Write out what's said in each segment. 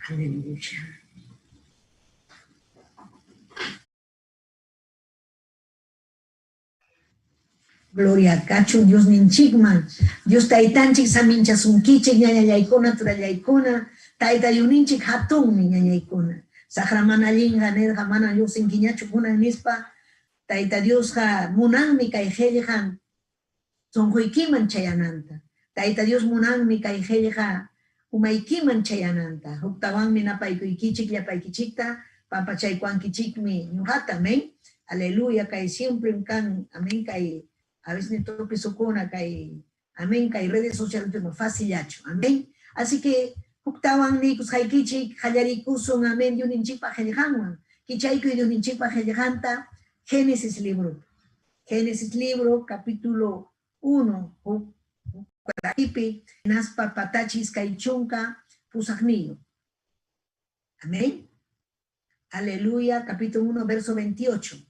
Aleluya. Gloria kachun Diosninchikman. Dios taytanchik saminchasunkichik ñañallaykuna turallaykuna. Tayta Diosninchik hatunmi ñañaykuna. Saqra mana allinqa nirqa mana lluqsinkiñachu kunan nispa. Tayta Diosqa munanmi kay qillqan sunquykiman chayananta. Tayta Dios munanmi kay qillqa umaykiman chayananta. Huktawanmi napaykuykichik llapaykichikta pampachaykuwankichikmi ñuqata, amén. Aleluya, kay siempre kan, amén, kay a veces tropiezokuna kay, amén, kay redes sociales facilachu, amén. Así que huktawan niykusqaykichik qallariykusun, amén, Diosninchikpa qillqanwan. Kichaykuy Diosninchikpa qillqanta Génesis libro. Génesis libro, capítulo 1, huk hinaspa patachis kay chunka pusaqniyu. Amén. Aleluya, capítulo 1, verso 28.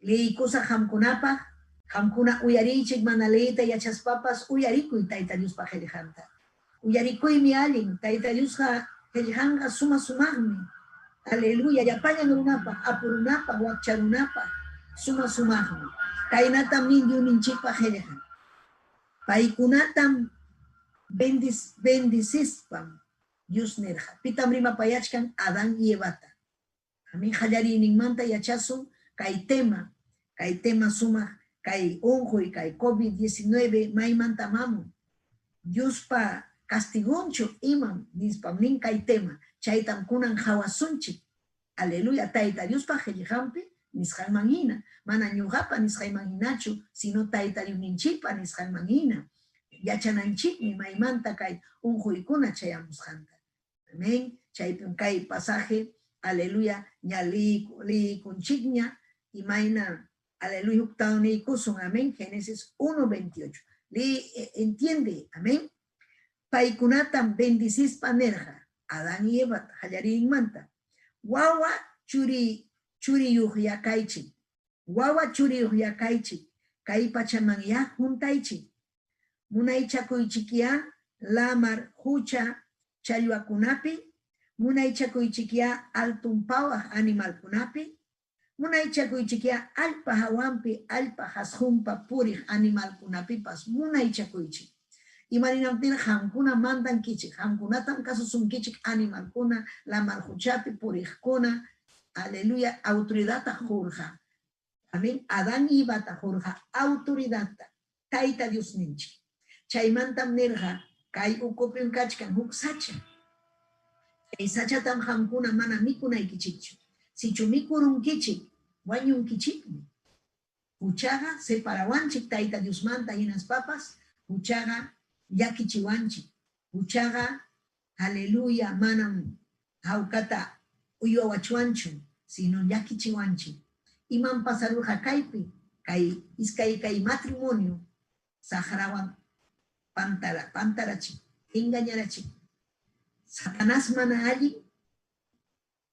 Liykusaq qamkunapaq, qamkuna uyariychik mana leyta yachaspapas uyarikuy Tayta Diospa qillqanta. Uyarikuymi allin, Tayta Diosqa qillqanqa suma sumaqmi. Aleluya, llapallan runapaq, apu runapaq, wakcha runapaq, suma sumaqmi. Kaynatam nin Diosninchikpa qillqan. Paykunatam bendicispam Dios nirqa. Pitam rimapayachkan Adán y Evata. Amén, qallariyninmanta yachasun kay tema, kay tema sumaq, kay unquy, kay COVID-19 maymanta hamun. Diospa castigonchu imam nispam nin kay tema. Chaytam kunan qawasunchik. Aleluya, Tayta Diospa qillqanpi nisqanman hina. Mana ñuqapa nisqayman hinachu, sino Tayta Diosninchikpa nisqanman hina. Yachananchikmi maymanta kay unquykuna chayamusqanta. Amén. Chaypim kay pasaje, aleluya, ña liykunchikña, imayna, aleluya, huktawan niykusun, amén. Génesis 1:28. Entiende, amén. Paykunatam bendicispa nirqa, Adán y Eva qallariyninmanta. Wawa churiyuqya kaychik. Wawa churiyuqya kaychik. Kay pachamanya huntaychik. Munaychakuychikyá lamar hucha challwakunapi, munaychakuychikyá altun pawaq animalkunapi, Munaychakuychikyá allpa hawanpi, allpa qasqunpa puriq animalkunapipas munaychakuychik. Imaninaptinraq qamkuna mandankichik, qamkunatam kasusunkichik animalkuna, lamar quchapi puriqkuna, aleluya, autoridadta qurqa. Amén. Adán y Evata qurqa autoridadta Tayta Diosninchik. Chaymantam nirqa, kay ukupim kachkan huk sacha. Chay sachatam qamkuna mana mikunaykichikchu. Sichu mikurunkichik, wañunkichikmi. Huchaqa separawanchik Tayta Diosmanta hinaspapas huchaqa llakichiwanchik. Huchaqa, aleluya, manam hawkata uywawachwanchu, sino llakichiwanchik. Imam pasarurqa kaypi, kay iskay kay matrimonio saqrawan pantara pantarachik, engañarachik. Satanás mana allin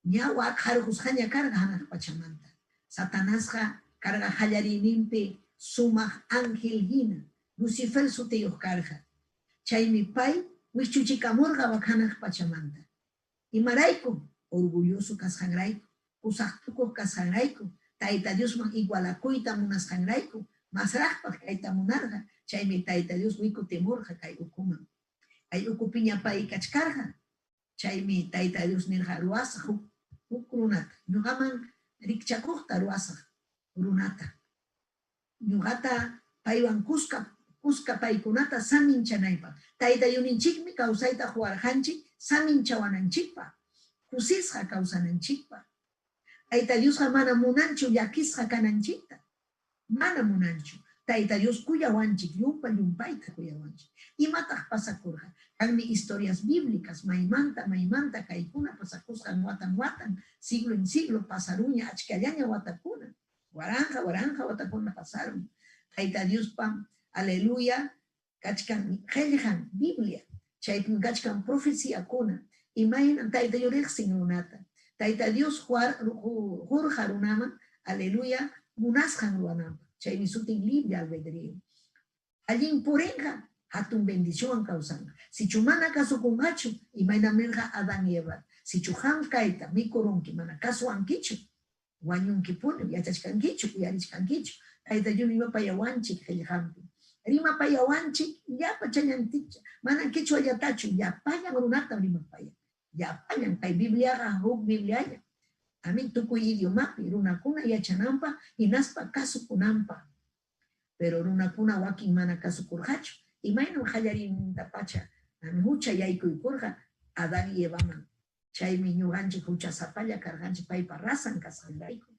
ña waqharqusqaña karqa hanaq pachamanta. Satanasqa karqa qallariyninpi sumaq ángel hina, Lucifer sutiyuq karqa. Chaymi pay wikchuchikamurqa wak hanaq pachamanta. Imarayku? Orgulloso kasqanrayku, pusaq tukuq kasqanrayku, Tayta Diosman igualakuyta munasqanrayku, masraqpaq kayta munarqa, chaymi Tayta Dios wikutimurqa kay ukuman. Kay ukupiña pay kachkarqa, chaymi Tayta Dios nirqa, ruwasaq huk, huk runata, ñuqaman rikchakuqta ruwasaq runata. Ñuqata paywan kuska kuska paykunata saminchanaypaq. Tayta Diosninchikmi kawsayta quwarqanchik saminchawananchikpaq, kusisqa kawsananchikpaq. Tayta Diosqa mana munanchu llakisqa kananchikta. Mana munanchu. Tayta Dios kuyawanchik, llumpa llumpayta kuyawanchik. Imataq pasakurqa? Kanmi historias bíblicas maymanta maymanta kaykuna pasakusqan watan watan, siglo en siglo pasarunña achkallaña watakuna. Waranqa waranqa watakuna pasarun. Tayta Diospa, aleluya, kachkan qellqan Biblia. Chaypim kachkan profeciakuna. Imaynam Tayta Dios riqsin runata. Tayta Dios qurqa runaman, aleluya, munasqan ruwananpaq. Chaymi sutin libre albedrío. Allin purinqa, hatun bendicionwan kawsanqa. Sichu mana kasukunqachu, imaynam nirqa Adán y Eva, sichu qam kayta mikurunki, mana kasuwankichu, wañunkipunim, yachachkankichu, uyarichkankichu. Tayta Dios rimapayawanchik qellqanpi. Rimapayawanchik llapa challanticha, mana quechuallatachu, llapallan runatam rimapayan. Llapallan, kay Bibliaqa huk Biblialla. Amén, tukuy idiomapi runakuna yachananpaq hinaspa kasukunanpaq. Pero runakuna wakin mana kasukurqachu. Imaynam qallariynintapacha hucha yaykuykurqa Adán y Evaman. Chaymi ñuqanchik huchasapalla karqanchik paypa razan kasqanrayku.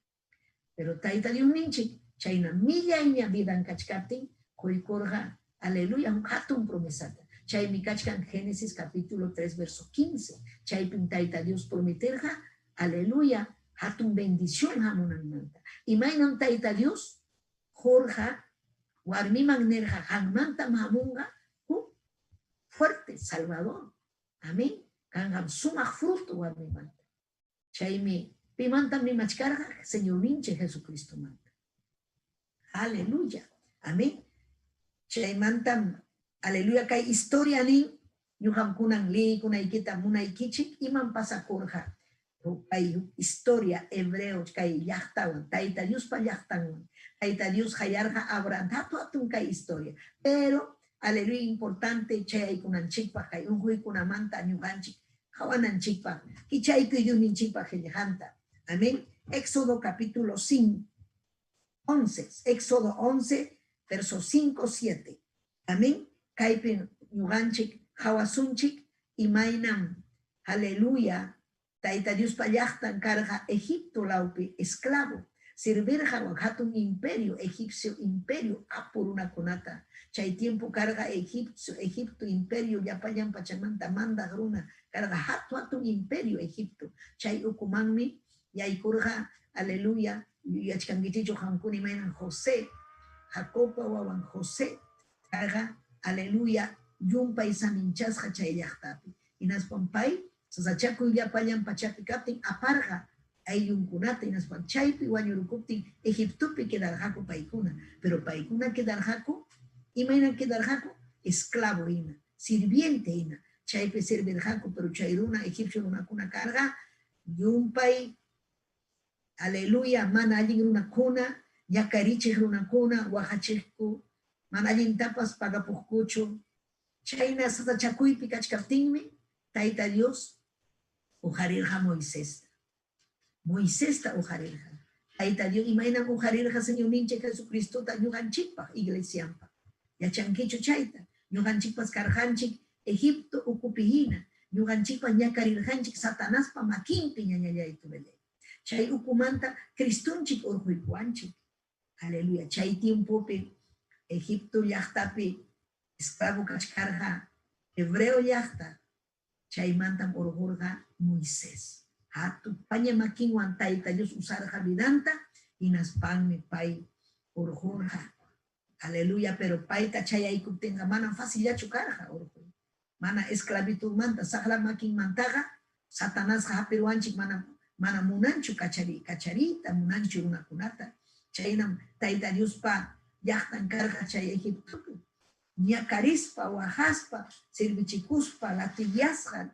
Pero Tayta Diosninchik chayna millayña vidan kachkaptin quykurqa, aleluya, huk hatun promesata. Chaymi kachkan Génesis capítulo 3 verso 15. Chaypim Tayta Dios prometerqa, aleluya, hatun bendición hamunanmanta. Imaynam Tayta Dios qurqa warmiman nirqa qanmantam hamunqa huk fuerte Salvador. Amén. Kanqam sumaq fruto warmimanta. Chaymi pimantam rimachkarqa? Señorninchik Jesucristomanta. Aleluya. Amén. Chaymantam, aleluya, kay historia nin, ñuqam kunan liykunaykita munaykichik, imam pasakurqa kay historia hebreo kay llaqtawan, Tayta Diospa llaqtanwan. Tayta Dios qayarqa Abraham, hatu hatun kay historia. Pero, aleluya, importante chayaykunanchikpaq kay unquykunamanta ñuqanchik qawananchikpaq, kichaykuy Diosninchikpaq qellqanta. Amén. Éxodo capítulo 5, 11, Éxodo 11, versos 5, 7. Amén. Kaypi ñuqanchik qawasunchik imaynam, aleluya, Tayta Diospa llaqtan karqa Egipto lawpi esclavo, servirqa hatun imperio, egipcio imperio, apu runakunata. Chay tiempo karqa egipcio, Egipto imperio llapallan pachamanta mandaq runa, karqa hatu hatun imperio Egipto. Chay ukumanmi yaykurqa, aleluya, yuyachkankichikchu qamkuna imaynan José, Jacobpa wawan José, karqa, aleluya, llumpay saminchasqa chay llaqtapi. Hinaspam pay sasachakuy llapallan pachapi kaptin aparqa ayllunkunata, hinaspam chaypi wañurukuptin Egiptopi quedarqaku paykuna. Pero paykuna quedarqaku, imaynan quedarqaku? Esclavo hina, sirviente hina. Chaypi servirqaku, pero chay runa, egipcio runakuna karqa llumpay Aleluya, mana allin runakuna, ñakarichiq runakuna, waqachiqku, mana allintapas pagapuqkuchu. Chayna sasachakuypi kachkaptinmi Tayta Dios uqarirqa Moisesta. Moisesta uqarirqa. Tayta Dios imaynam uqarirqa Señorninchik Jesucristota ñuqanchikpaq, iglesianpaq. Yachankichu chayta? Ñuqanchikpas karqanchik Egipto ukupi hina. Ñuqanchikpas ñakarirqanchik Satanaspa makinpi, ñañallay turallay. Chay ukumanta Cristonchik urquykuwanchik. Aleluya. Chay tiempopi Egipto llaqtapi esclavo kachkarqa hebreo llaqta. Chaymantam urqurqa Moisés. Hatun paña makinwan Tayta Dios usarqa vidanta, hinaspanmi pay urqurqa. Aleluya, pero payta chayaykuptinqa manam facillachu karqa urquy. Mana esclavitudmanta, saqra makinmantaqa Satanasqa hapiruwanchik, manam mana munanchu kachari kachariyta munanchu runakunata. Chaynam Tayta Diospa llaqtan karqa chay Egiptopi. Ñakarispa, waqaspa, servichikuspa, latiyasqa,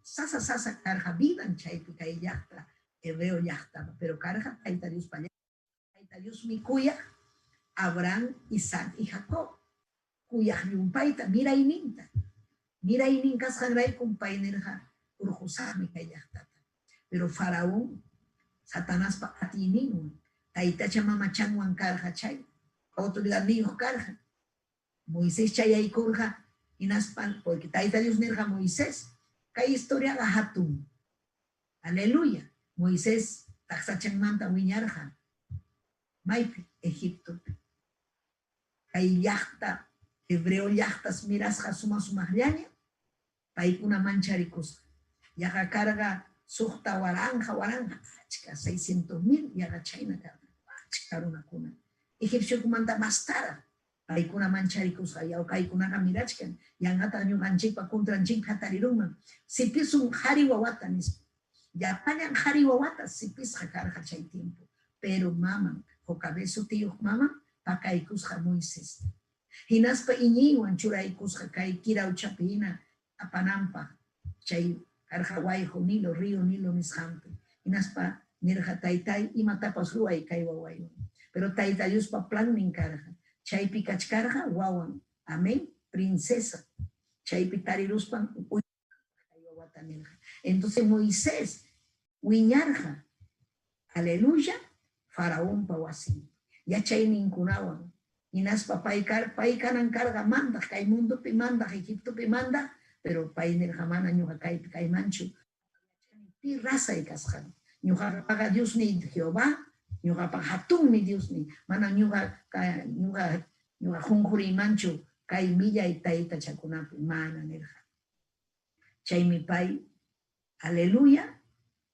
sasa sasa karqa vidan chaypi kay llaqta, hebreo llaqtapa, pero karqa Tayta Diospa llaqtan. Tayta Diosmi kuyaq Abraham, Isaac y Jacob. Kuyaq llumpayta mirayninta. Miraynin kasqanraykum pay nirqa, Urqusaqmi kay llaqtata. Pero Faraón, Satanaspa atiyninwan, taytacha mamachanwan karqa chay autoridadniyuq karqa. Moisés chayaykurqa hinaspan, porque Tayta Dios nirqa Moisés, kay historiaqa hatun. Aleluya. Moisés taksachanmanta wiñarqa. Maypi? Egiptopi. Kay llaqta, hebreo llaqtas mirasqa suma-sumaqllaña, paykuna mancharikusqa. Yaqa karqa 6000, waranqa, achka, 600,000, yaqa chayna karqa, achka runakuna. Egipciokumanta mastaraq paykuna mancharikusqa, yaw kaykunaqa mirachkan, yanqataq ñuqanchikpa contranchikpi hatarirunman, sipisun qhari wawata nispa. Llapallan qhari wawata sipisqa karqa chay tiempo, pero maman, Jocabed sutiyuq maman, pakaykusqa Moisesta. Hinaspa iñiywan churaykusqa kay kirawchapi hina apananpaq, chay karqa wayqu Nilo, río Nilo nisqanpi. Hinaspa nirqa, Taytáy, imatapas ruway kay wawaywan. Pero Tayta Diospa plannin karqa, chaypi kachkarqa wawan, amén, princesa. Chaypi tariruspan kay wawata nirqa. Entonces Moisés wiñarqa, aleluya, Faraonpa wasinpi, yachayninkunawan. Hinaspa pay pay kanan karqa mandaq, kay mundopi mandaq, Egiptopi mandaq, pero pay nirqa mana ñuqa kaypi kaymanchu. Pi razay kasqan. Ñuqapaqa Diosniy Jehová, ñuqapa hatunmi Diosniy, mana ñuqa ñuqa ñuqa qunquriymanchu kay millay taytachakunapi, mana nirqa. Chaymi pay, aleluya,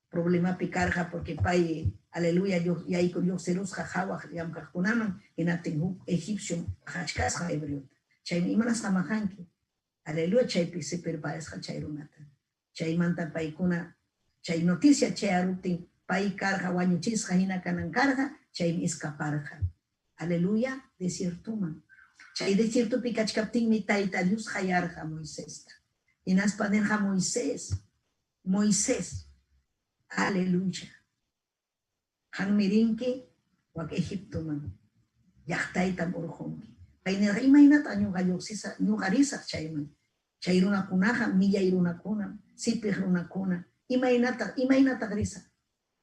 problemapi karqa porque pay, aleluya, yayku lluqsirusqa hawaq llamkaqkunaman, hinaptin huk egipcio maqachkasqa hebreota. Chaymi imanasqa maqanki? Aleluya, chaypi sipirparisqa chay runata. Chaymanta paykuna chay noticia chayaruptin pay karqa wañuchisqa hina kanan karqa, chaymi escaparqa. Aleluya, desiertoman. Chay desiertopi kachkaptinmi Tayta Dios qayarqa Moisesta. Hinaspa nirqa, Moisés, Moisés, aleluya. Qanmi rinki wak Egiptoman, llaqtaytam urqunki. Pay nirqa, Imaynataq ñuqa lluqsisaq, ñuqa risaq chayman? Chay runakunaqa millay runakunam, sipiq runakuna. Imaynataq, imaynataq risaq?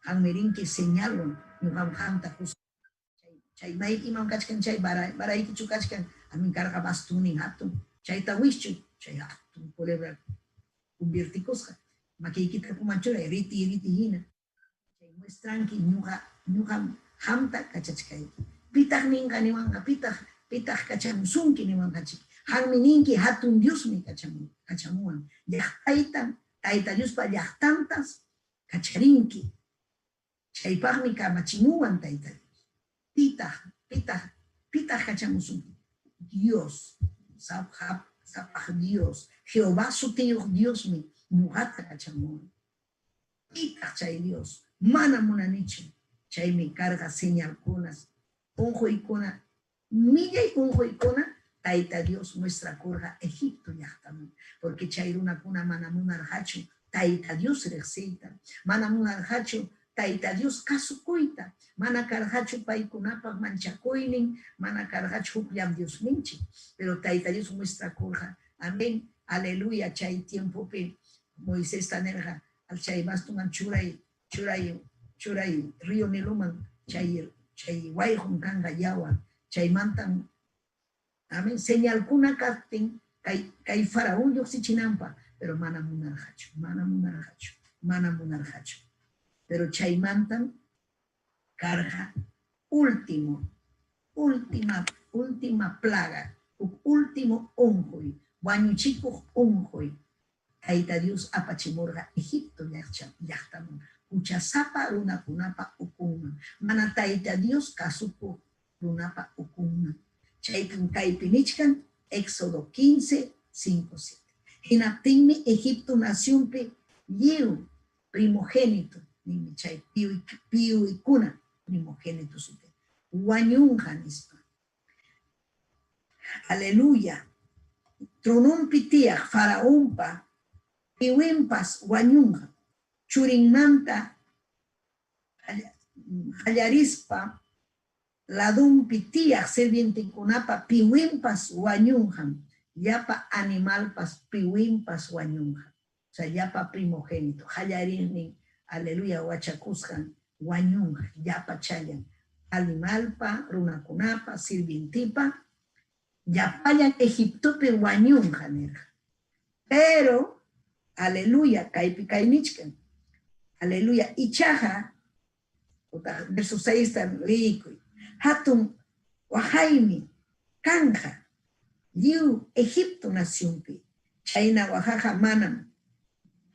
Qanmi rinki señalwan, ñuqam qamta juzgasaq. Chay may imam kachkan chay varaykichu kachkan, amin karqa bastunnin hatun, chayta wischuy, chay hatun culebra conviertikusqa, makiykita uman churay, riti riti hina. Chay muestranki ñuqa ñuqam qamta kachachkayki. Pitaq ninqa niwanqa, pitaq pitaq kachamusunki niwanqachik. Qanmi ninki hatun Diosmi kachamu kachamuwan. Llaqtaytam Tayta Diospa llaqtantas kacharinki. Chaypaqmi kamachimuwan Tayta Dios. Pitaq pitaq pitaq kachamusunki? Dios, sapaq Dios, Jehová sutiyuq Diosmi ñuqata kachamuwan. Pitaq chay Dios? Mana munanichu. Chaymi karqa señalkunas, unquykuna, millay unquykuna Tayta Dios muestrakurqa Egipto llaqtaman, porque chay runakuna mana munarqachu Tayta Dios riqsiyta, mana munarqachu. Tayta Dios kasukuyta. Mana karqachu paykunapaq manchakuynin, mana karqachu hukllam Diosninchik. Pero Tayta Dios muestrakurqa. Amén. Aleluya. Chay tiempopi Moisesta nirqa, chay bastonman churay, churay, churay río Niloman, chay, chay wayqun kanqa yawar. Chaymantam, amén, señalkuna kaptin kay, kay faraón lluqsichinanpaq, pero mana munarqachu, mana munarqachu, mana munarqachu. Pero chaymantam karqa último, última, última plaga, último unquy, wañuchikuq unquy. Tayta Dios apachimurqa Egipto llaqtaman, huchasapa runakunapa ukunman, mana Tayta Dios kasukuq runapa ukunman. Chaypim kaypi nichkan Éxodo 15, 5, 7. Hinaptinmi Egipto nacionpi lliw primogénito, ninmi chay piuykuna primogénito suti, wañunqa nispa. Aleluya. Trononpi tiyaq faraonpa piwinpas wañunqa. Churinmanta qallarispa ladunpi tiyaq sirvientekunapa piwinpas wañunqam. Llapa animalpas piwinpas wañunqa. O sea, llapa primogénito. Qallarirnin, aleluya, wachakusqan wañunqa. Llapa challan. Animalpa, runakunapa, sirvientipa, llapallan Egiptopi wañunqa nirqa. Pero, aleluya, kaypi kay nichkan. Aleluya, ichaqa, verso 6 liykuy. Hatun waqaymi kanja lliw Egipto nacionpi. Chayna waqaqa manam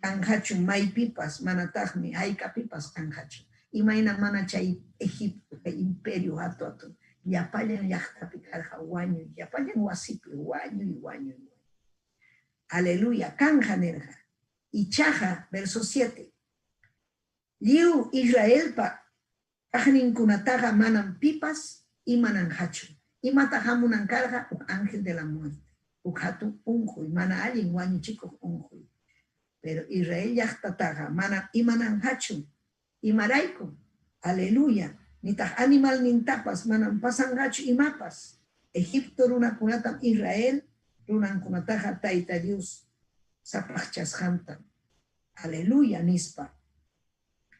kanqachu maypipas, manataqmi haykapipas kanqachu. Imayna mana chay Egipto, kay imperio hatu hatun, llapallan llaqtapi karqa wañuy, llapallan wasipi wañuy, wañuy, wañuy. Aleluya, kanja nirqa. Ichaqa, verso 7. Lliw Israelpa kaqninkunataqa manam pipas imananqachu. Imata hamunan karqa huk ángel de la muerte, huk hatun unquy, mana allin wañuchikuq unquy. Pero Israel llaqtataqa manam imananqachu. Imarayku? Aleluya. Nitaq animalnintapas manam pasanqachu imapas. Egipto runakunatam Israel runankunataqa Tayta Dios sapaqchasqanta. Aleluya nispa.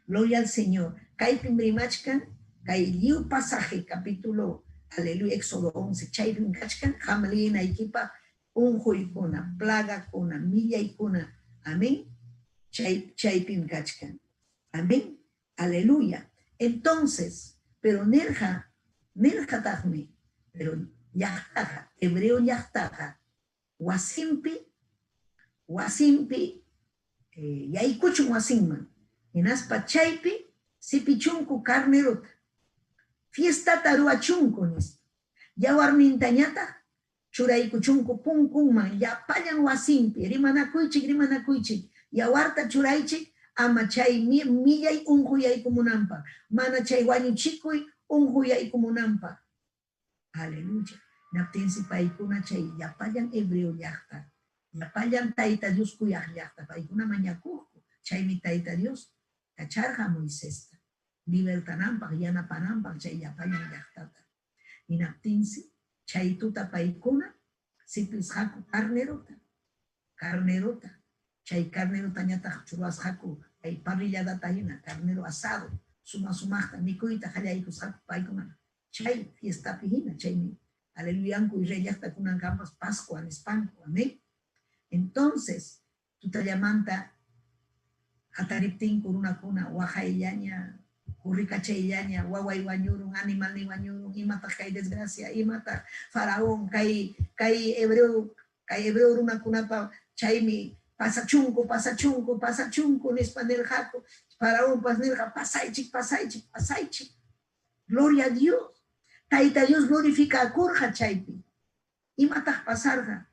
Gloria al Señor. Kaypim rimachkan kay lliw pasaje capítulo, aleluya, Éxodo 11, chaypim kachkan qam liyinaykipaq unquykuna, plagakuna, millaykuna. Amén. Chay, chaypim kachkan. Amén. Aleluya. Entonces, pero nirqa, nirqataqmi, pero llaqtaqa, hebreo llaqtaqa, wasinpi, wasinpi yaykuchun wasinman. Hinaspa chaypi sipichunku carnerota. Fiestata ruwachunku nispa. Yawarnintañataq churaykuchunku punkunman llapallan wasinpi rimanakuychik, rimanakuychik, yawarta churaychik ama chay millay unquy yaykumunanpaq, mana chay wañuchikuy unquy yaykumunanpaq. Aleluya. Naptinsi paykuna chay llapallan hebreo llaqta, llapallan Tayta Dios kuyaq llaqta, paykuna mañakuqku. Chaymi Tayta Dios kacharqa Moisesta, libertananpaq, yanapananpaq chay llapallan llaqtata. Hinaptinsi chay tuta paykuna sipisqaku carnerota, carnerota. Chay carnerotañataq churasqaku kay parrilladata hina, carnero asado, suma sumaqta mikuyta qallaykusqaku paykuna. Chay fiestapi hina, chaymi aleluyanku Israel llaqtakunankampas Pascua nispanku, amén. Entonces, tutallamanta hatariptinku runakuna waqayllaña, kurrikachayllaña, waway wañurun, animalni wañurun, imataq kay desgracia, imataq faraón, kay, kay hebreo runakunapa chaymi pasachunku, pasachunku, pasachunku nispa nirqaku. Faraónpas nirqa pasaychik, pasaychik, pasaychik. Gloria a Dios. Tayta Dios glorificakurqa chaypi. Imataq pasarqa?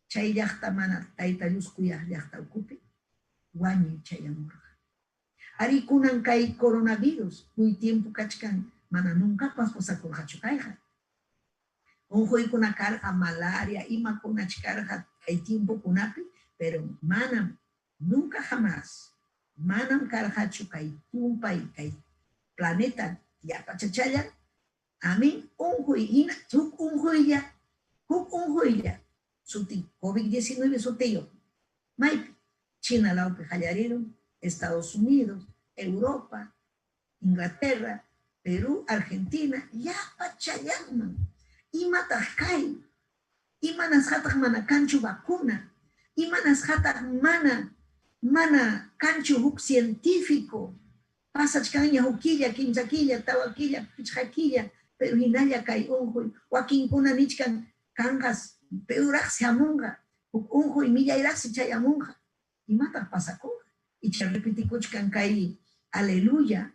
Chay llaqta mana Tayta Dios kuyaq llaqta ukupi wañuy chayamurqa. Ari kunan kay coronavirus muy tiempo kachkan mana nuncapas pasakurqachu kayqa. Unquykuna karqa malaria, imakunach karqa kay tiempokunapi, pero manam nunca jamás. Manam karqachu kay tumpay kay planeta llapachachallan. Amén. Unquy hina huk unquylla, huk unquylla suti COVID-19 sutiyuq. Maypi? China lawpi qallarirun, Estados Unidos, Europa, Inglaterra, Perú, Argentina, llapachallanman. Imataq kay? Imanasqataq mana kanchu vacuna? Imanasqataq mana kanchu huk científico? Pasachkanña huk killa, 3 killa, 4 killa, 5 killa, pero hinalla kay unquy. Wakinkuna nichkan kanqas peoraqsi hamunqa, huk unquy millayraqsi chayamunqa. Imataq pasakunqa? Icha repetikuchkan kay aleluya,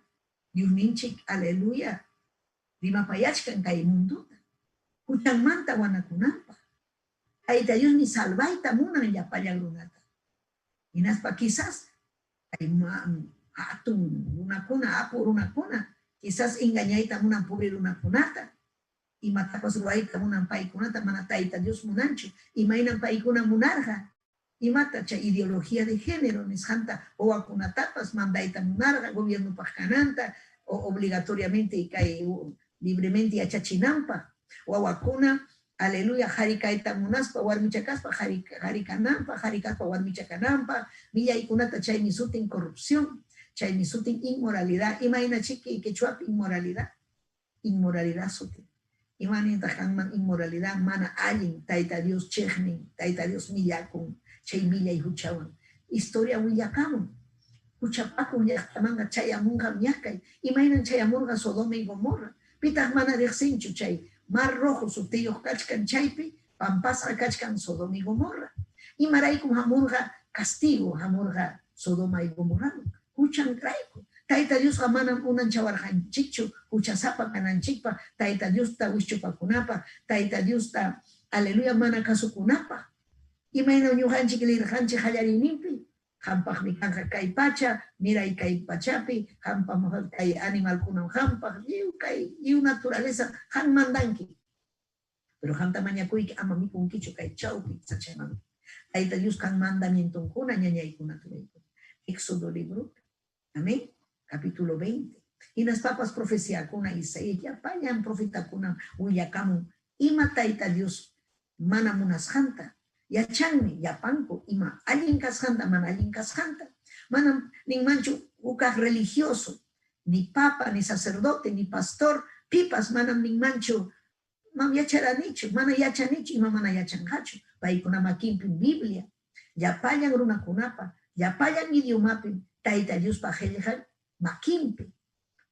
Diosninchik aleluya, rimapayachkan kay mundota, huchanmanta wanakunanpaq. Tayta Diosmi salvayta munan llapallan runata. Hinaspa quizás kay hatun runakuna, apu runakuna, quizás engañayta munan pobre runakunata, imatapas ruwayta munan paykunata, mana Tayta Dios munanchu. Imaynam paykuna munarqa, imata chay ideología de género nisqanta wawakunatapas mandayta munarqa, gobiernopaq kananta, o obligatoriamente kay libremente yachachinanpaq. Wawakuna, aleluya, qhari kayta munaspa, warmicha kaspa, qhari kananpaq, qhari kaspa, warmicha kananpaq, millaykunata chaymi sutin corrupción, chaymi sutin inmoralidad. Imayna chiki quechuapi inmoralidad? Inmoralidad sutin. Imanintaq kanman inmoralidad? Mana allin, Tayta Dios chiqnin, Tayta Dios millakun, chay millay huchawan. Historia willakamun. Huchapakun llaqtamanqa chayamunqam ñakay. Imaynan chayamurqa Sodoma y Gomorra. Pitaq mana riqsinchu chay Mar Rojo sutiyuq kachkan chaypi, pampasqa kachkan Sodoma y Gomorra. Imaraykum hamurqa castigo, hamurqa Sodoma y Gomorraman. Huchanrayku. Tayta Diosqa manam unanchawarqanchikchu huchasapa kananchikpaq, Tayta Diosta wischupakunapaq, Tayta Diosta, aleluya, mana kasukunapaq. Imaynam ñuqanchik lirqanchik qallariyninpi, qampaqmi kanqa kay pacha, miray kay pachapi, qampam kay animalkunam qampaq, lliw kay lliw naturaleza qam mandanki. Pero qamta mañakuyki ama mikunkichu kay chawpi sachaman. Tayta Dios kan mandamientonkuna ñañaykuna turaykuna. Éxodo libro, amén, capítulo 20. Hinaspapas profeciakuna Isaías llapallan profetakuna willakamun ima Tayta Dios mana munasqanta. Yachanmi llapanku ima allin kasqanta, mana allin kasqanta. Manam ninmanchu hukaq religioso, ni papa, ni sacerdote, ni pastor, pipas manam ninmanchu mam yacharanichu, mana yachanichu, ima mana yachanqachu. Paykuna makinpim Biblia, llapallan runakunapa, llapallan idiomapim Tayta Diospa qillqan makinpi.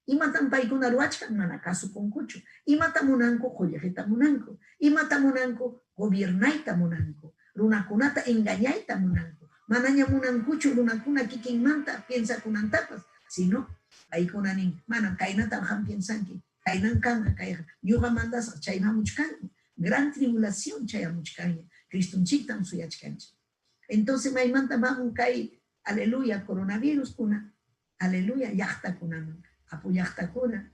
Imatam paykuna ruwachkan? Mana kasukunkuchu. Imata munanku? Qullqita munanku. Imata munanku? Gobiernayta munanku. Runakunata engañayta munanku. Manaña munankuchu runakuna kikinmanta piensakunantapas, sino paykuna nin, manam kaynatam qam piensanki, kaynan kanqa kayqa, ñuqa mandasaq, chay hamuchkanmi. Gran tribulación chayamuchkanña, Cristonchiktam suyachkanchik. Entonces maymantam hamun kay, aleluya, coronavirus kuna, aleluya, llaqtakunaman, apu llaqtakuna,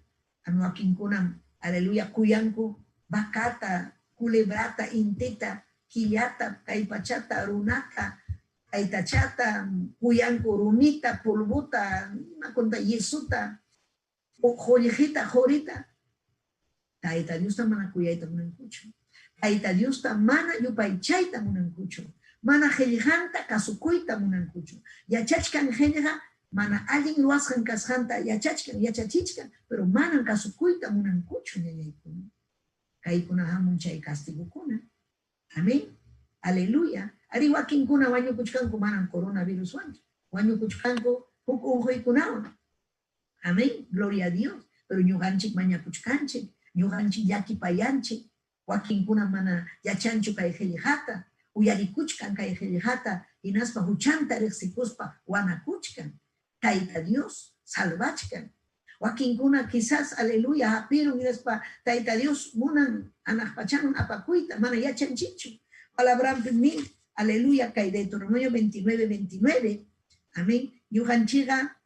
wakinkunam, aleluya, kuyanku vacata, culebrata, intita, killata, kay pachata, runata, taytachata, kuyanku rumita, polvota, imakunta, yesuta, qullqita, qurita. Tayta Diosta mana kuyayta munankuchu. Tayta Diosta mana yupaychayta munankuchu. Mana qillqanta kasukuyta munankuchu. Yachachkan qillqa mana allin ruwasqan kasqanta yachachkan, yachachichkan, pero manam kasukuyta munankuchu ñañaykuna. Kaykuna hamun chay castigokuna. Amén. Aleluya. Ari wakinkuna wañukuchkanku manam coronaviruswanchu. Wañukuchkanku huk unquykunawan. Amén. Gloria a Dios. Pero ñuqanchik mañakuchkanchik, ñuqanchik llakipayanchik, wakinkuna mana yachanchu kay qillqata, uyarikuchkan kay qillqata, hinaspa huchanta riqsikuspa wanakuchkan. Tayta Dios salvachkan. Wakinkuna quizás, aleluya, hapirun hinaspa Tayta Dios munan anaq pachaman apakuyta, mana yachanchikchu. Palabranpim nin, aleluya, kay Deuteronomio 29, 29, amén, ñuqanchikqa,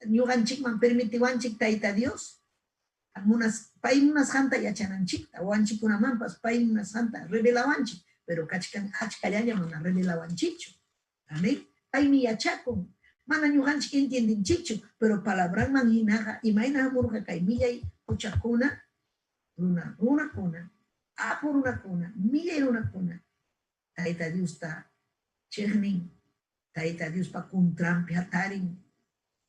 ñuqanchikman permitiwanchik Tayta Dios, munas, pay munasqanta yachananchikta, wawanchikkunamanpas pay munasqanta revelawanchik, pero kachkan achkallaña mana revelawanchikchu. Amén. Paymi yachakun. Mana ñuqanchik entiendinchikchu, pero palabranman hinaqa imayna hamurqa kay millay huchakuna, runa runakuna, apu runakuna, millay runakuna, Tayta Diosta chiqnin, Tayta Diospa contranpi hatarin.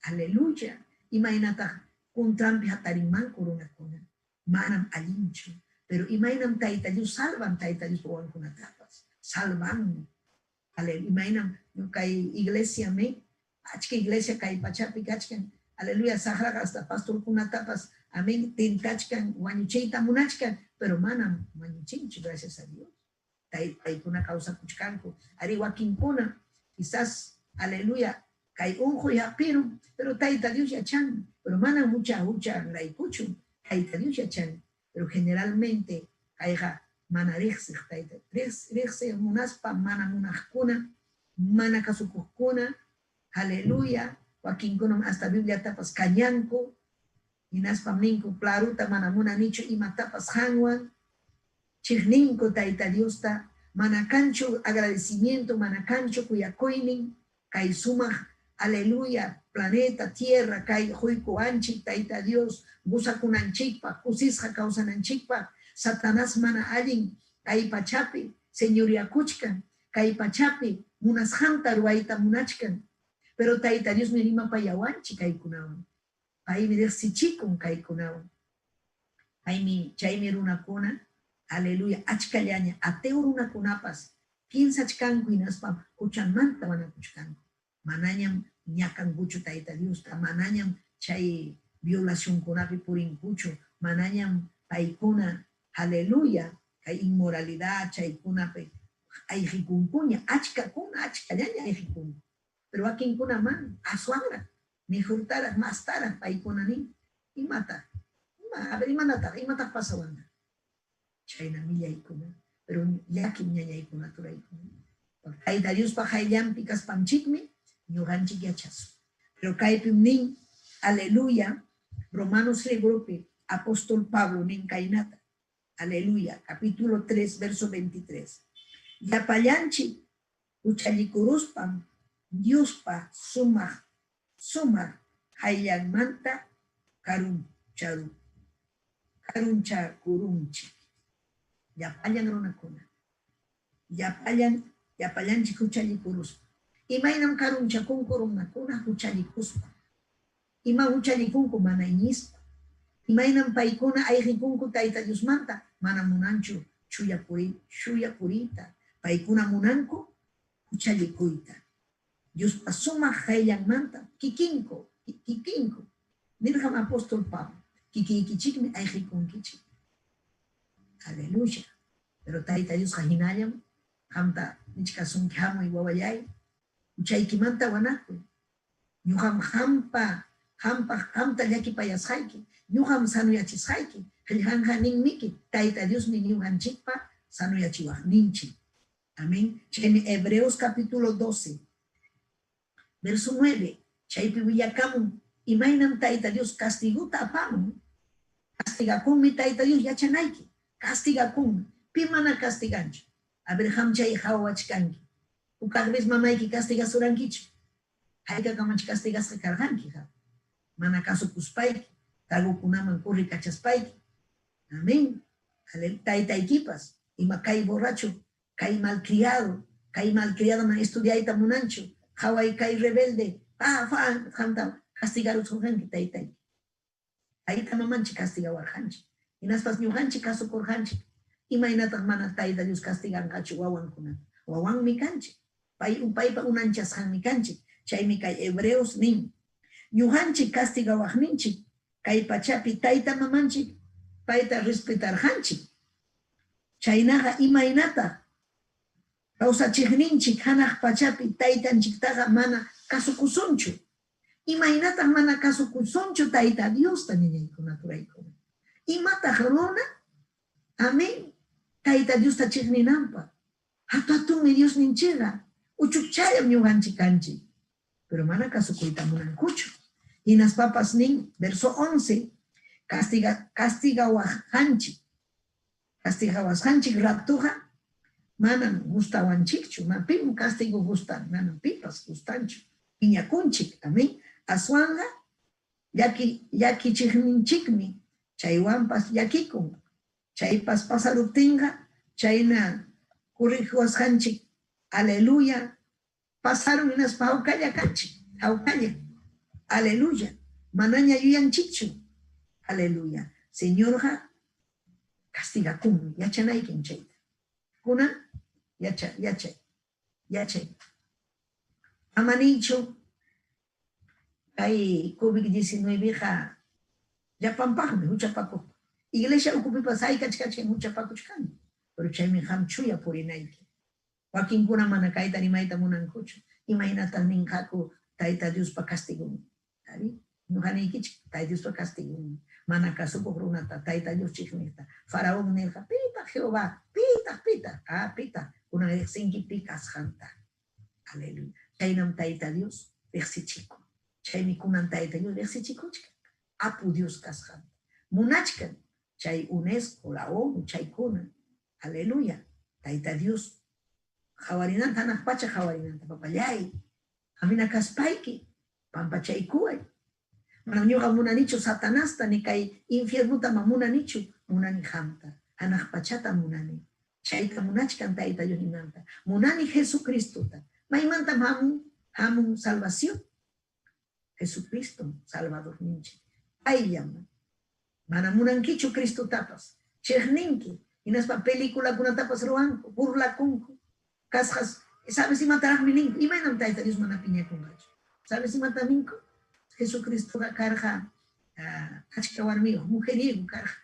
Aleluya. Imaynataq contranpi hatarinmanku runakuna? Manam allinchu. Pero imaynam Tayta Dios salvan Tayta Diospa wawankunatapas? Salvanmi. Aleluya. Imaynam kay iglesiami, achka iglesia kay pachapi kachkan. Aleluya. Saqraqa hasta pastorkunatapas, amén, tentachkan, wañuchiyta munachkan, pero manam wañuchinchu, gracias a Dios. Paykuna kawsakuchkanku. Ari wakinkuna, quizás, aleluya, kay unquy hapirun, pero Tayta Dios yachan, pero manam hucha huchanraykuchu, Tayta Dios yachan, pero generalmente kayqa mana riqsiq Tayta, riqsiq munaspa mana munaqkuna, mana kasukuqkuna, aleluya, wakinkunam hasta Bibliatapas kañanku, hinaspam ninku, claruta mana munanichu imatapas qanwan, chiqninku Tayta Diosta, mana kanchu agradecimiento, mana kanchu kuyakuynin, kay sumaq, aleluya, planeta, tierra, kay quykuwanchik Tayta Dios, gozakunanchikpaq, kusisqa kawsananchikpaq, Satanás mana allin kay pachapi señoriakuchkan, kay pachapi munasqanta ruwayta munachkan, pero Tayta Diosmi rimapayawanchik kaykunawan, paymi riqsichikun kaykunawan. Paymi, chaymi runakuna, aleluya, achkallaña ateo runakunapas piensachkanku hinaspam huchanmanta wanakuchkanku. Manañam ñakankuchu Tayta Diosta, manañam chay violacionkunapi purinkuchu, manañam paykuna, aleluya, kay inmoralidad chaykunapi ayqikunkuña, achkakuna, achkallaña ayqikunku. Pero wakinkuna mana, aswanraq, mejortaraq, mastaraq paykuna nin, imataq, ima, a ver, imanataq, imataq pasawanqa? Chayna millaykuna, pero llakim ñañaykuna, turaykuna. Tayta Diospa qayllanpi kaspanchikmi ñuqanchik yachasun. Pero kaypim nin, aleluya, Romanos libropi apóstol Pablo nin kaynata, aleluya, capítulo 3, verso 23. Llapallanchik huchallikuruspam Diospa sumaq sumaq qayllanmanta karunchakurunchik. Llapallan runakuna, llapallan, llapallanchik huchallikuruspa. Imaynam karunchakunku runakuna huchallikuspa? Ima huchallikunku mana iñispa? Imaynam paykuna ayqikunku Tayta Diosmanta? Mana munanchu chuya puriyta. Paykuna munanku huchallikuyta. Diospa sumaq qayllanmanta kikinku, kikinku. Nirqam apóstol Pablo, kikiykichikmi ayqikunkichik. Aleluya. Pero Tayta Diosqa hinallam qamta nichkasunki, hamuy wawallay, huchaykimanta wanakuy. Ñuqam qampa, qampaq qamta llakipayasqayki, ñuqam sanuyachisqayki. Qillqanqa ninmiki, Tayta Diosmi ñuqanchikpa sanuyachiwaqninchik. Amén. Chaymi Hebreos capítulo 12, verso 9, chaypi willakamun, imaynam Tayta Dios castigota apamun. Castigakunmi Tayta Dios, yachanayki. Castigakunmi. Pi mana castiganchu? A ver, qam chay qhawachkanki. Hukaq vez mamayki castigasurankichu? Hayk'akamach castigasqa karqanki qam? Mana kasukuspayki, tragokunaman corrikachaspayki. Amén. Taytaykipas, ima kay borracho, kay malcriado, kay malcriado man estudiayta munanchu, qhaway kay rebelde, pa, fa, qamta castigarusurqanki taytayki. Tayta mamanchik castigawarqanchik. Hinaspas ñuqanchik kasukurqanchik. Imaynataq mana Tayta Dios castiganqachu wawankunata? Wawanmi kanchik. Pay, paypa unanchasqanmi kanchik. Chaymi kay Hebreos nin, ñuqanchik castigawaqninchik kay pachapi tayta mamanchik payta respetarqanchik. Chaynaqa imaynataq kawsachiqninchik hanaq pachapi taytanchiktaqa mana kasukusunchu? Imaynataq mana kasukusunchu Tayta Diosta, ñañaykuna, turaykuna? Imataq runa? Amén. Tayta Diosta chiqninanpaq. Hatu-hatunmi Diosninchikqa, uchukchallam ñuqanchik kanchik. Pero mana kasukuyta munankuchu. Hinaspapas nin, verso 11, castigawasqanchik. Castigawasqanchik ratuqa manam gustawanchikchu. Pim castigo gustan? Manam pipas gustanchu. Piñakunchik, amén. Aswanqa llaki llakichiqninchikmi, chaywanpas llakikun. Chaypas pasaruptinqa chayna corrigiwasqanchik, aleluya, pasarun hinaspa hawkalla kanchik, hawkalla. Aleluya, manaña yuyanchikchu. Aleluya. Señorqa castigakunmi, yachanaykim chayta. Kunan yacha yachay yachay. Ama niychu kay COVID-19qa llapanpaqmi huchapakuqpa. Iglesia ukupipas haykachkachkan huchapakuchkanku, pero chaymi qam chuya purinayki. Wakinkuna mana kayta rimayta munankuchu. Imaynatan ninqaku Tayta Diospa castigonmi? Arí, ñuqa niykichik, Tayta Diospa castigonmi. Mana kasukuq runata, Tayta Dios chiqniqta. Faraón nirqa, pitaq Jehová? Pitaq, pitaq? Ah, pitaq? Kunan riqsinki pi kasqanta. Aleluya. Chaynam Tayta Dios riqsichikun. Chaymi kunan Tayta Dios riqsichikuchkan Apu Dios kasqanta. Munachkan chay UNESCO, la ONU, chaykuna. Aleluya. Tayta Dios qawarinanta, hanaq pacha qawarinanta, papallay, amina kaspayki pampachaykuway. Manam ñuqa munanichu Satanasta ni kay infiernuta ma munanichu, munani qamta, hanaq pachata munani. Chayta munachkan Tayta Dios ninanta. Munani Jesucristota. Maymantam hamun? Hamun salvación. Jesucristom Salvadorninchik. Payllam. Mana munankichu Cristotapas. Chiqninki. Hinaspa peliculakunatapas ruwanku, burlakunku. Kasqas, sabes imataraqmi ninku? Imaynam Tayta Dios mana piñakunqachu? Sabes imatam ninku? Jesucristoqa karqa achka warmiyuq, mujeriego karqa.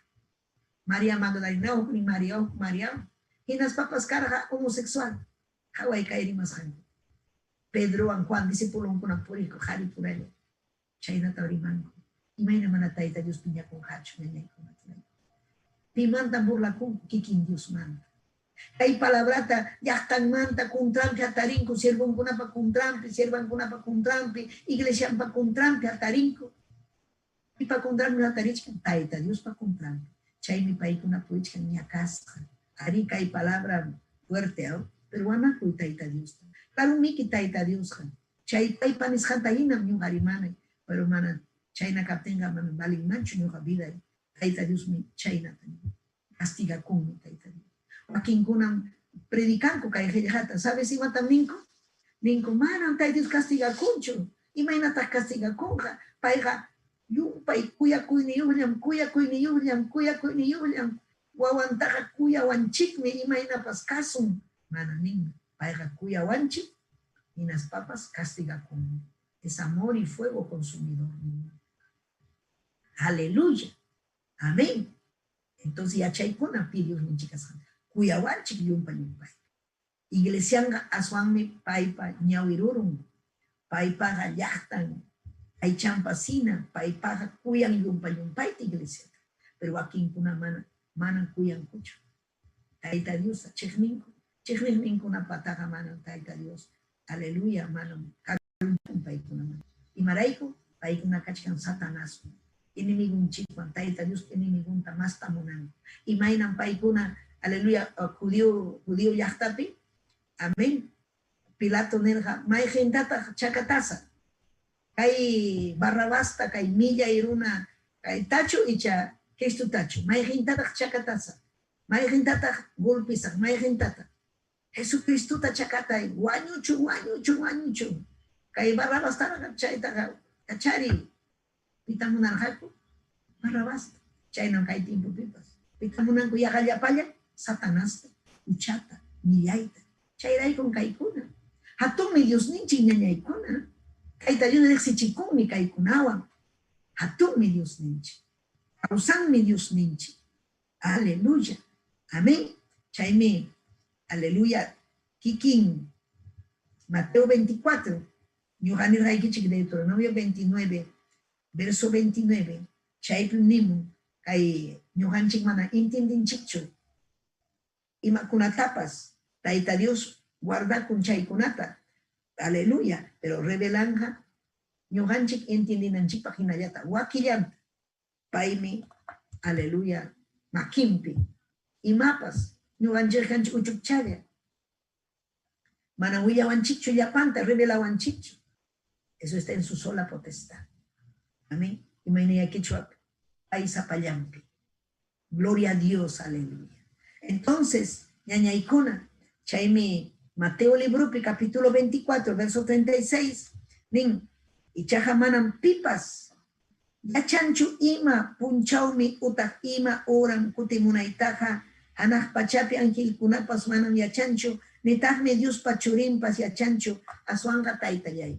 Maria Magdalena huknin Maria huk Maria hinaspapas karqa homosexual. Qaway kay rimasqanku. Pedrowan Juan discipulonkuna puriqku qari puralla. Chaynatam rimanku. Imayna mana Tayta Dios piñakunqachu ñañaykuna turayku. Pimantam burlakunku? Kikin Diosmanta. Kay palabrata llaqtanmanta contranpi hatarinku, siervonkunapa contranpi, siervankunapa contranpi, iglesianpa contranpi hatarinku. Pipa contranpi hatarichkan? Tayta Diospa contranpi. Chaymi paykuna purichkan ñakasqa. Arí, kay palabra fuerte, aw? Pero wanakuy Tayta Diosta. Karumiki Tayta Diosqa. Chay paypa nisqanta hinam ñuqa rimanay, pero mana chayna kaptinqa manam valinmanchu ñuqa viday. Tayta Diosmi chaynata nin. Castigakunmi Tayta Dios. Wakinkunam predicanku kay qillqata. Sabes imatam ninku? Ninku, manam Tayta Dios castigakunchu. Imaynataq castigakunqa? Payqa llumpay kuyakuyniyuqllam, kuyakuyniyuqllam, kuyakuyniyuqllam. Wawantaqa kuyawanchikmi, imaynapas kasun. Mana ninmi. Payqa kuyawanchik, hinaspapas castigakunmi. Es amor y fuego consumidor ninmi. Aleluya. Amén. Entonces yachaykuna pi Diosninchik kasqanta. Kuyawanchik llumpa llumpayta. Iglesianqa aswanmi paypa ñawi rurun, paypaqa llaqtan, aychanpas hina, paypaqa kuyan llumpa llumpayta iglesiata. Pero wakinkuna mana, manam kuyankuchu. Tayta Diosta chiqninku, chiqniqninkunapataqa manam Tayta Dios, aleluya, manam karunchakun paykunamanta. Imarayku? Paykuna kachkan Satanaswan, enemigonchikwan, Tayta Dios enemigonta masta munanku. Imaynam paykuna, aleluya, judío, judío llaqtapi, amén, Pilato nirqa, mayqintataq chakatasa? Kay Barrabasta, kay millay runa, kay tachu icha Cristotachu? Mayqintataq chakatasa? Mayqintataq golpisaq? Mayqintataq? Jesucristota chakatay, wañuchun, wañuchun, wañuchun. Kay Barrabastaqa chaytaqa kachariy. Pita munarqaku? Barrabasta. Chaynam kay tiempopipas. Pita munanku yaqa llapallan? Satanasta, huchata, millayta. Chayraykum kaykuna. Hatunmi Diosninchik ñañaykuna. Tayta Dios riqsichikunmi kaykunawan. Hatunmi Diosninchik. Kawsanmi Diosninchik. Aleluya. Amén. Chaymi, aleluya, kikin Mateo 24, ñuqa nirqaykichik Deuteronomio 29, verso 29, chaypim nimun kay ñuqanchik mana entiendenchikchu imakunatapas Tayta Dios guardakun chaykunata, aleluya, pero revelanqa ñuqanchik entiendenanchikpaq hinallata wakillanta. Paymi, aleluya, makinpi imapas ñuqanchik kanchik uchukchalla. Manam willawanchikchu llapanta, revelawanchikchu. Eso está en su sola potestad. Amén. Imaynaya quechua pay sapallanpi. Gloria a Dios, aleluya. Entonces, ñañaykuna, chaymi Mateo libropi capítulo 24, verso 36, nin, ichaqa manam pipas yachanchu ima punchawmi utaq ima horam kutimunaytaqa, hanaq pachapi angelkunapas manam yachanchu, nitaqmi Diospa churinpas yachanchu, aswanqa taytallay.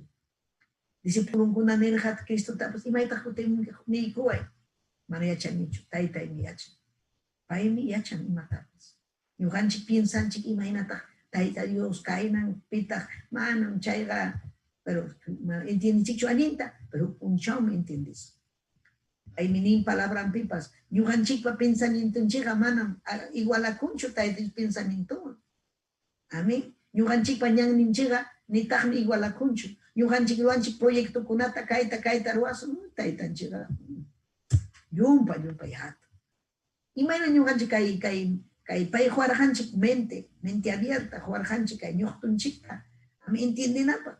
Discipulonkuna nirqa Cristotapas, imaytaq kutimunki niykuway, mana yachanichu, taytaymi yachan. Paymi yachan imatapas. Ñuqanchik piensanchik imaynataq Tayta Dios kaynan pitaq manam chayqa, pero entiendichikchu allinta, pero punchawmi entiendisun. Paymi nin palabranpipas, ñuqanchikpa pensamientonchikqa manam igualakunchu Tayta Dios pensamientowan. Amén. Ñuqanchikpa ñanninchikqa nitaqmi igualakunchu. Ñuqanchik ruwanchik proyectokunata kayta kayta ruwasun, taytanchikqa llumpa llumpay hatun. Imayna ñuqanchik kay kay kay pay quwarqanchik mente, mente abierta quwarqanchik kay ñuqtunchikta, am entiendenapaq.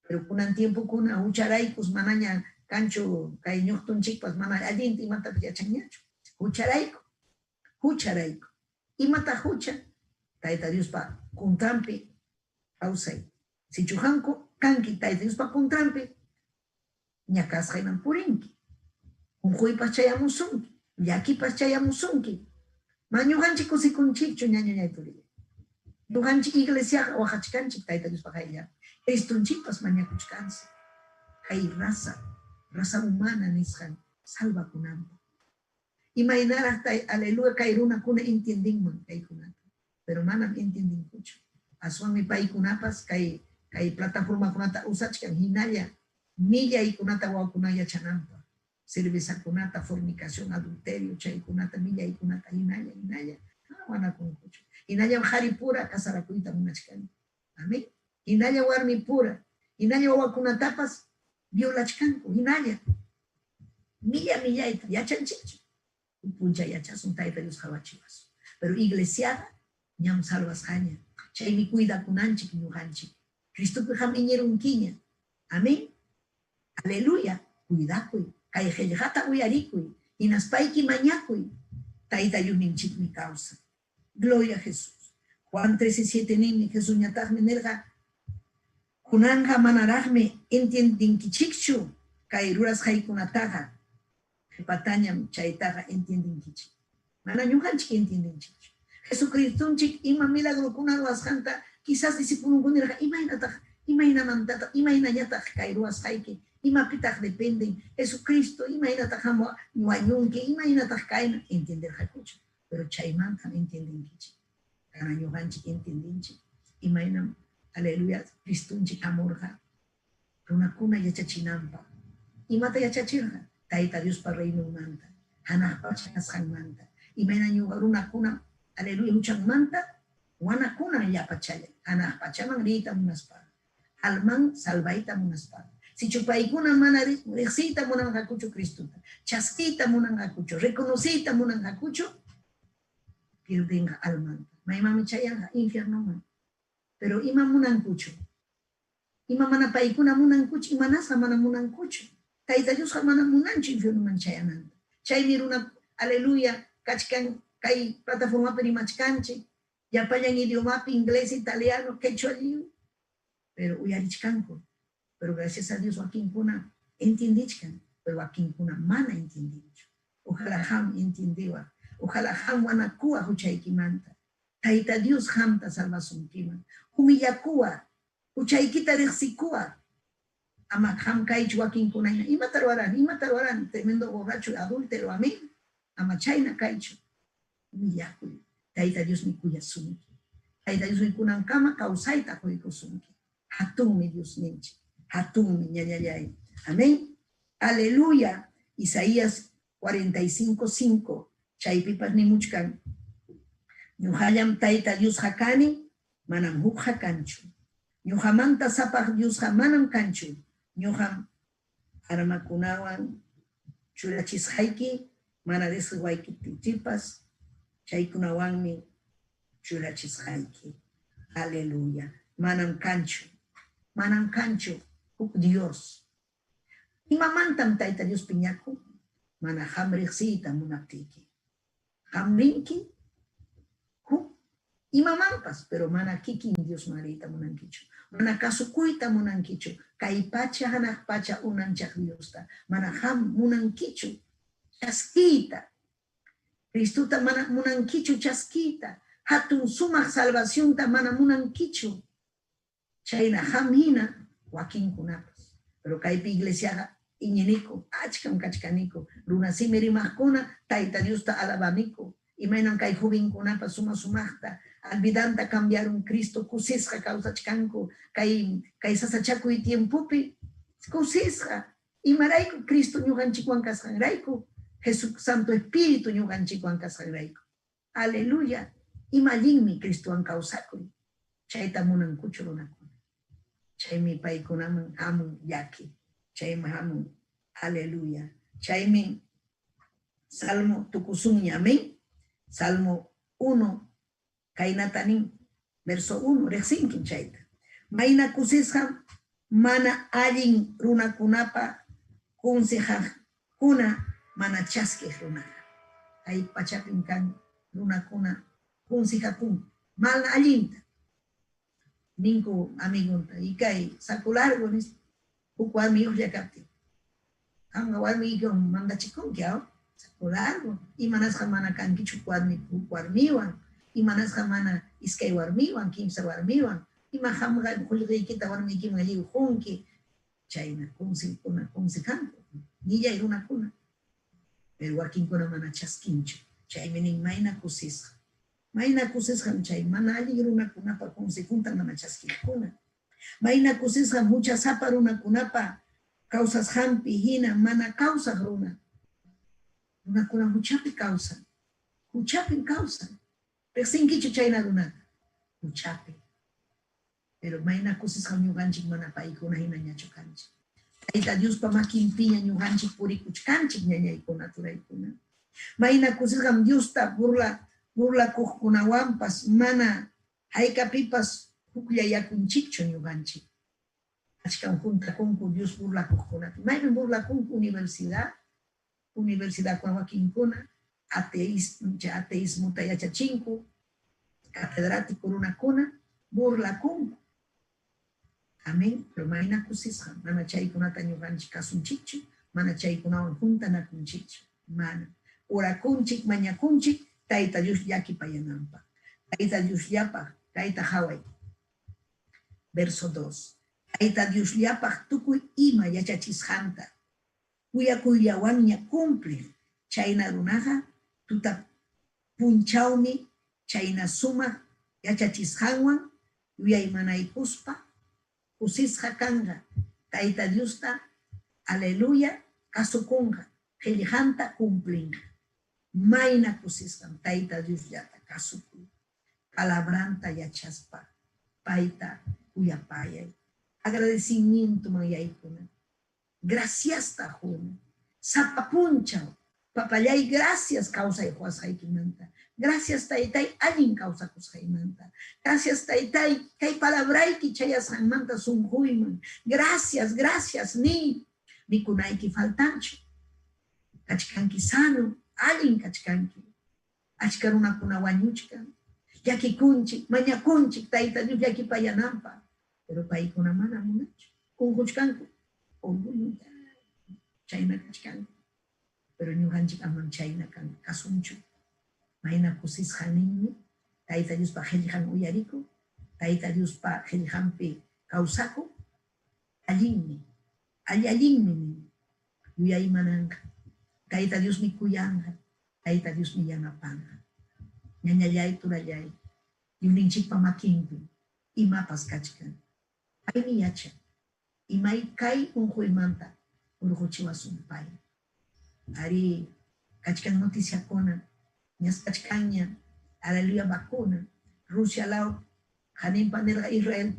Pero kunan tiempokuna hucharaykus manaña kanchu kay ñuqtunchikpas mana allinta imatapas yachanñachu. Hucharayku, hucharayku. Imataq hucha? Tayta Diospa contranpi kawsay. Sichu qamku kanki Tayta Diospa contranpi, ñakasqayman purinki. Unquypas chayamusunki, llakipas chayamusunki. Ma ñuqanchik kusikunchikchu ñañañay turillay. Ñuqanchik iglesiaqa waqachkanchik Tayta Diospa qayllanpi. Cristonchikpas mañakuchkansi. Kay raza, raza humana nisqan salvakunanpaq. Imaynaraq tay aleluya kay runakuna entiendenman kaykunata, pero manam entiendenkuchu. Aswanmi paykunapas kay kay plataformakunata usachkan hinalla millaykunata wawakuna yachananpaq, cervezakunata, fornicación, adulterio, chaykunata millaykunata hinalla hinalla mana wanakunkuchu. Hinallam qaripura casarakuyta munachkanku. Amén. Hinalla warmipura, hinalla wawakunatapas violachkanku, hinalla. Milla millayta yachanchikchu. Puncha yachasun Tayta Dios qawachiwasun. Pero iglesiaqa ñam salvasqaña. Chaymi cuidakunanchik ñuqanchik. Cristopi qam iñirunkiña. Amén. Aleluya. Cuidakuy. Kay qillqata uyarikuy. Hinaspayki mañakuy. Tayta Diosninchikmi kawsan. Gloria a Jesús. Juan 13:7 ninmi, Jesusñataqmi nirqa, kunanqa manaraqmi entiendenkichikchu kay rurasqaykunataqa, qipatañam chaytaqa entiendenkichik. Mana ñuqanchik entiendenchikchu. Jesucristonchik ima milagrokuna ruwasqanta quizás discipulonkuna nirqa, imaynataq, imaynamantataq, imaynañataq kay ruwasqayki, imapitaq dependen, Jesucristo, imaynataq qam wañunki, imaynataq kayna, entienderqakuchu. Pero chaymantam entiendenkichik. Kana ñuqanchik entiendenchik. Imaynam, aleluya, Cristonchik hamurqa runakuna yachachinanpaq. Imata yachachirqa? Tayta Diospa reinonmanta, hanaq pacha kasqanmanta. Imayna ñuqa runakuna, aleluya, huchanmanta wanakunan llapachalla, hanaq pachaman riyta munaspa, alman salvayta munaspa. Sichu paykuna mana riqsiyta munanqakuchu Cristota, chaskiyta munanqakuchu, reconociyta munanqakuchu, pierdenqa almanta. Maymanmi chayanqa? Infiernoman. Pero ima munankuchu? Ima mana paykuna munankuchu? Imanasqa mana munankuchu? Tayta Diosqa mana munanchu infiernoman chayananta. Chaymi runa, aleluya, kachkan kay plataformapi rimachkanchik, llapallan idiomapi, inglés, italiano, quechua, lliw, pero uyarichkanku. Pero gracias a Dios wakinkuna entiendichkan, pero wakinkuna mana entiendinchu. Ojalá qam entiendiwaq, ojalá qam wanakuwaq huchaykimanta. Tayta Dios qamta salvasunkiman. Humillakuwaq, huchaykita riqsikuwaq. Ama qam kaychu wakinkuna hina, imata ruwarani, imata ruwarani, tremendo borracho, adúltero, amén. Ama chayna kaychu. Humillakuy. Tayta Diosmi kuyasunki. Tayta Diosmi kunankama kawsayta quykusunki. Hatunmi Diosninchik. Hatunmi ñañallay. Amén. Aleluya. Isaías 45:5. Chaypipas nimuchkan. Ñuqallam Tayta Diosqa kani, manam hukqa kanchu. Ñuqamanta sapaq Diosqa manam kanchu. Ñuqam armakunawan churachisqayki, mana riqsiwaykipichipas, chaykunawanmi churachisqayki. Aleluya. Manam kanchu. Manam kanchu. Huk Dios. Imamantam Tayta Dios piñakun? Mana qam riqsiyta munaptiyki. Qam rinki huk imamanpas, pero mana kikin Diosman riyta munankichu. Mana kasukuyta munankichu kay pacha hanaq pacha unanchaq Diosta. Mana qam munankichu chaskiyta. Cristota mana munankichu chaskiyta. Hatun sumaq salvacionta mana munankichu. Chayna qam hina wakinkunapas. Pero kaypi iglesiaqa iñiniku, achkam kachkaniku, runa simi rimaqkuna Tayta Diosta alabaniku. Imaynam kay jovenkunapas suma sumaqta vidanta cambiarun Cristo kusisqa kawsachkanku kay kay sasachakuy tiempopi kusisqa. Imarayku? Cristo ñuqanchikwan kasqanrayku, Jesús Santo Espíritu ñuqanchikwan kasqanrayku. Aleluya! Ima allinmi Cristowan kawsakuy. Chayta munankuchu runakuna. Chaymi paykunaman hamun llaki. Chaymi hamun. Aleluya! Chaymi Salmo tukusunña. Amén. Salmo 1 kaynata nin. Verso 1, riqsinkim chayta. Mayna kusisqam mana allin runakunapa consejaqkuna mana chaskiq runaqa. Kay pachapim kan runakuna consejakunku mana allinta. Ninku amigonta, y kay saco largo nispa, huk warmiyuqlla kaptin. Qamqa warmiykiwan mandachikunki, aw? Saco largo. Imanasqa mana kankichu huk warmi huk warmiwan? Imanasqa mana iskay warmiwan, kimsa warmiwan? Ima qamqa qullqiykita warmiykiman lliw qunki? Chayna consejkuna consejanku millay runakuna. Pero wakinkuna mana chaskinchu. Chaymi nin mayna kusisqa. Mayna kusisqam chay mana allin runakunapa consejunta mana chaskiqkuna. Mayna kusisqam huchasapa runakunapa kawsasqanpi hina mana kawsaq runa. Runakuna huchapi kawsan. Huchapim kawsan. Riqsinkichu chayna runata? Huchapi. Pero mayna kusisqam ñuqanchik mana paykuna hinañachu kanchik. Tayta Diospa makinpiña ñuqanchik purikuchkanchik ñañaykuna, turaykuna. Mayna kusisqam Diosta burla burlakuqkunawanpas mana haykapipas hukllayakunchikchu ñuqanchik. Achkam juntakunku Dios burlakuqkunapi. Maypim burlakunku? Universidad, universidadkuna wakinkuna ateismo, ateismota yachachinku, catedrático runakuna burlakunku. Amén. Pero mayna kusisqa, mana chaykunata ñuqanchik kasunchikchu, mana chaykunawan juntanakunchikchu. Mana. Orakunchik, mañakunchik, Tayta Dios llakipayananpaq. Tayta Diosllapaq, kayta qaway. Verso 2. Tayta Diosllapaq tukuy ima yachachisqanta kuyakuyllawanña cumpliq chayna runaqa tuta punchawmi chayna sumaq yachachisqanwan yuyaymanaykuspa kusisqa kanqa, Tayta Diosta, aleluya, kasukunqa, qellqanta cumplinqa. Mayna kusisqam Tayta Diosllata kasukuy, palabranta yachaspa payta kuyapayay, agradecimientoman yaykuna. Graciasta quni. Sapa punchaw, Papallay, gracias kawsay quwasqaykimanta. Gracias, Taytay, allin kawsakusqaymanta. Gracias, Taytay, kay palabrayki chayasqanmanta sunquyman. Gracias, gracias niy. Mikunayki faltanchu. Kachkanki sano, allin kachkanki. Achka runakuna wañuchkan. Llakikunchik, mañakunchik Tayta Dios llakipayananpaq. Pero paykuna mana munanchu. Unquchkanku, orgullo chayna kachkanku. Pero ñuqanchik amam chayna kasunchu. Mayna kusisqa ninmi Tayta Diospa qellqan uyarikun, Tayta Diospa qellqanpi kawsakun, allinmi, alli-allinmi nin, yuyaymananqa. Tayta Diosmi kuyanqa, Tayta Diosmi yanapanqa. Ñañallay, turallay, Diosninchikpa makinpim imapas kachkan. Paymi yachan imay kay unquymanta hurquchiwasun pay. Arí, kachkan noticiakuna, ñas kachkanña, aleluya vacuna, Rusia law, haninpa nirqa Israel,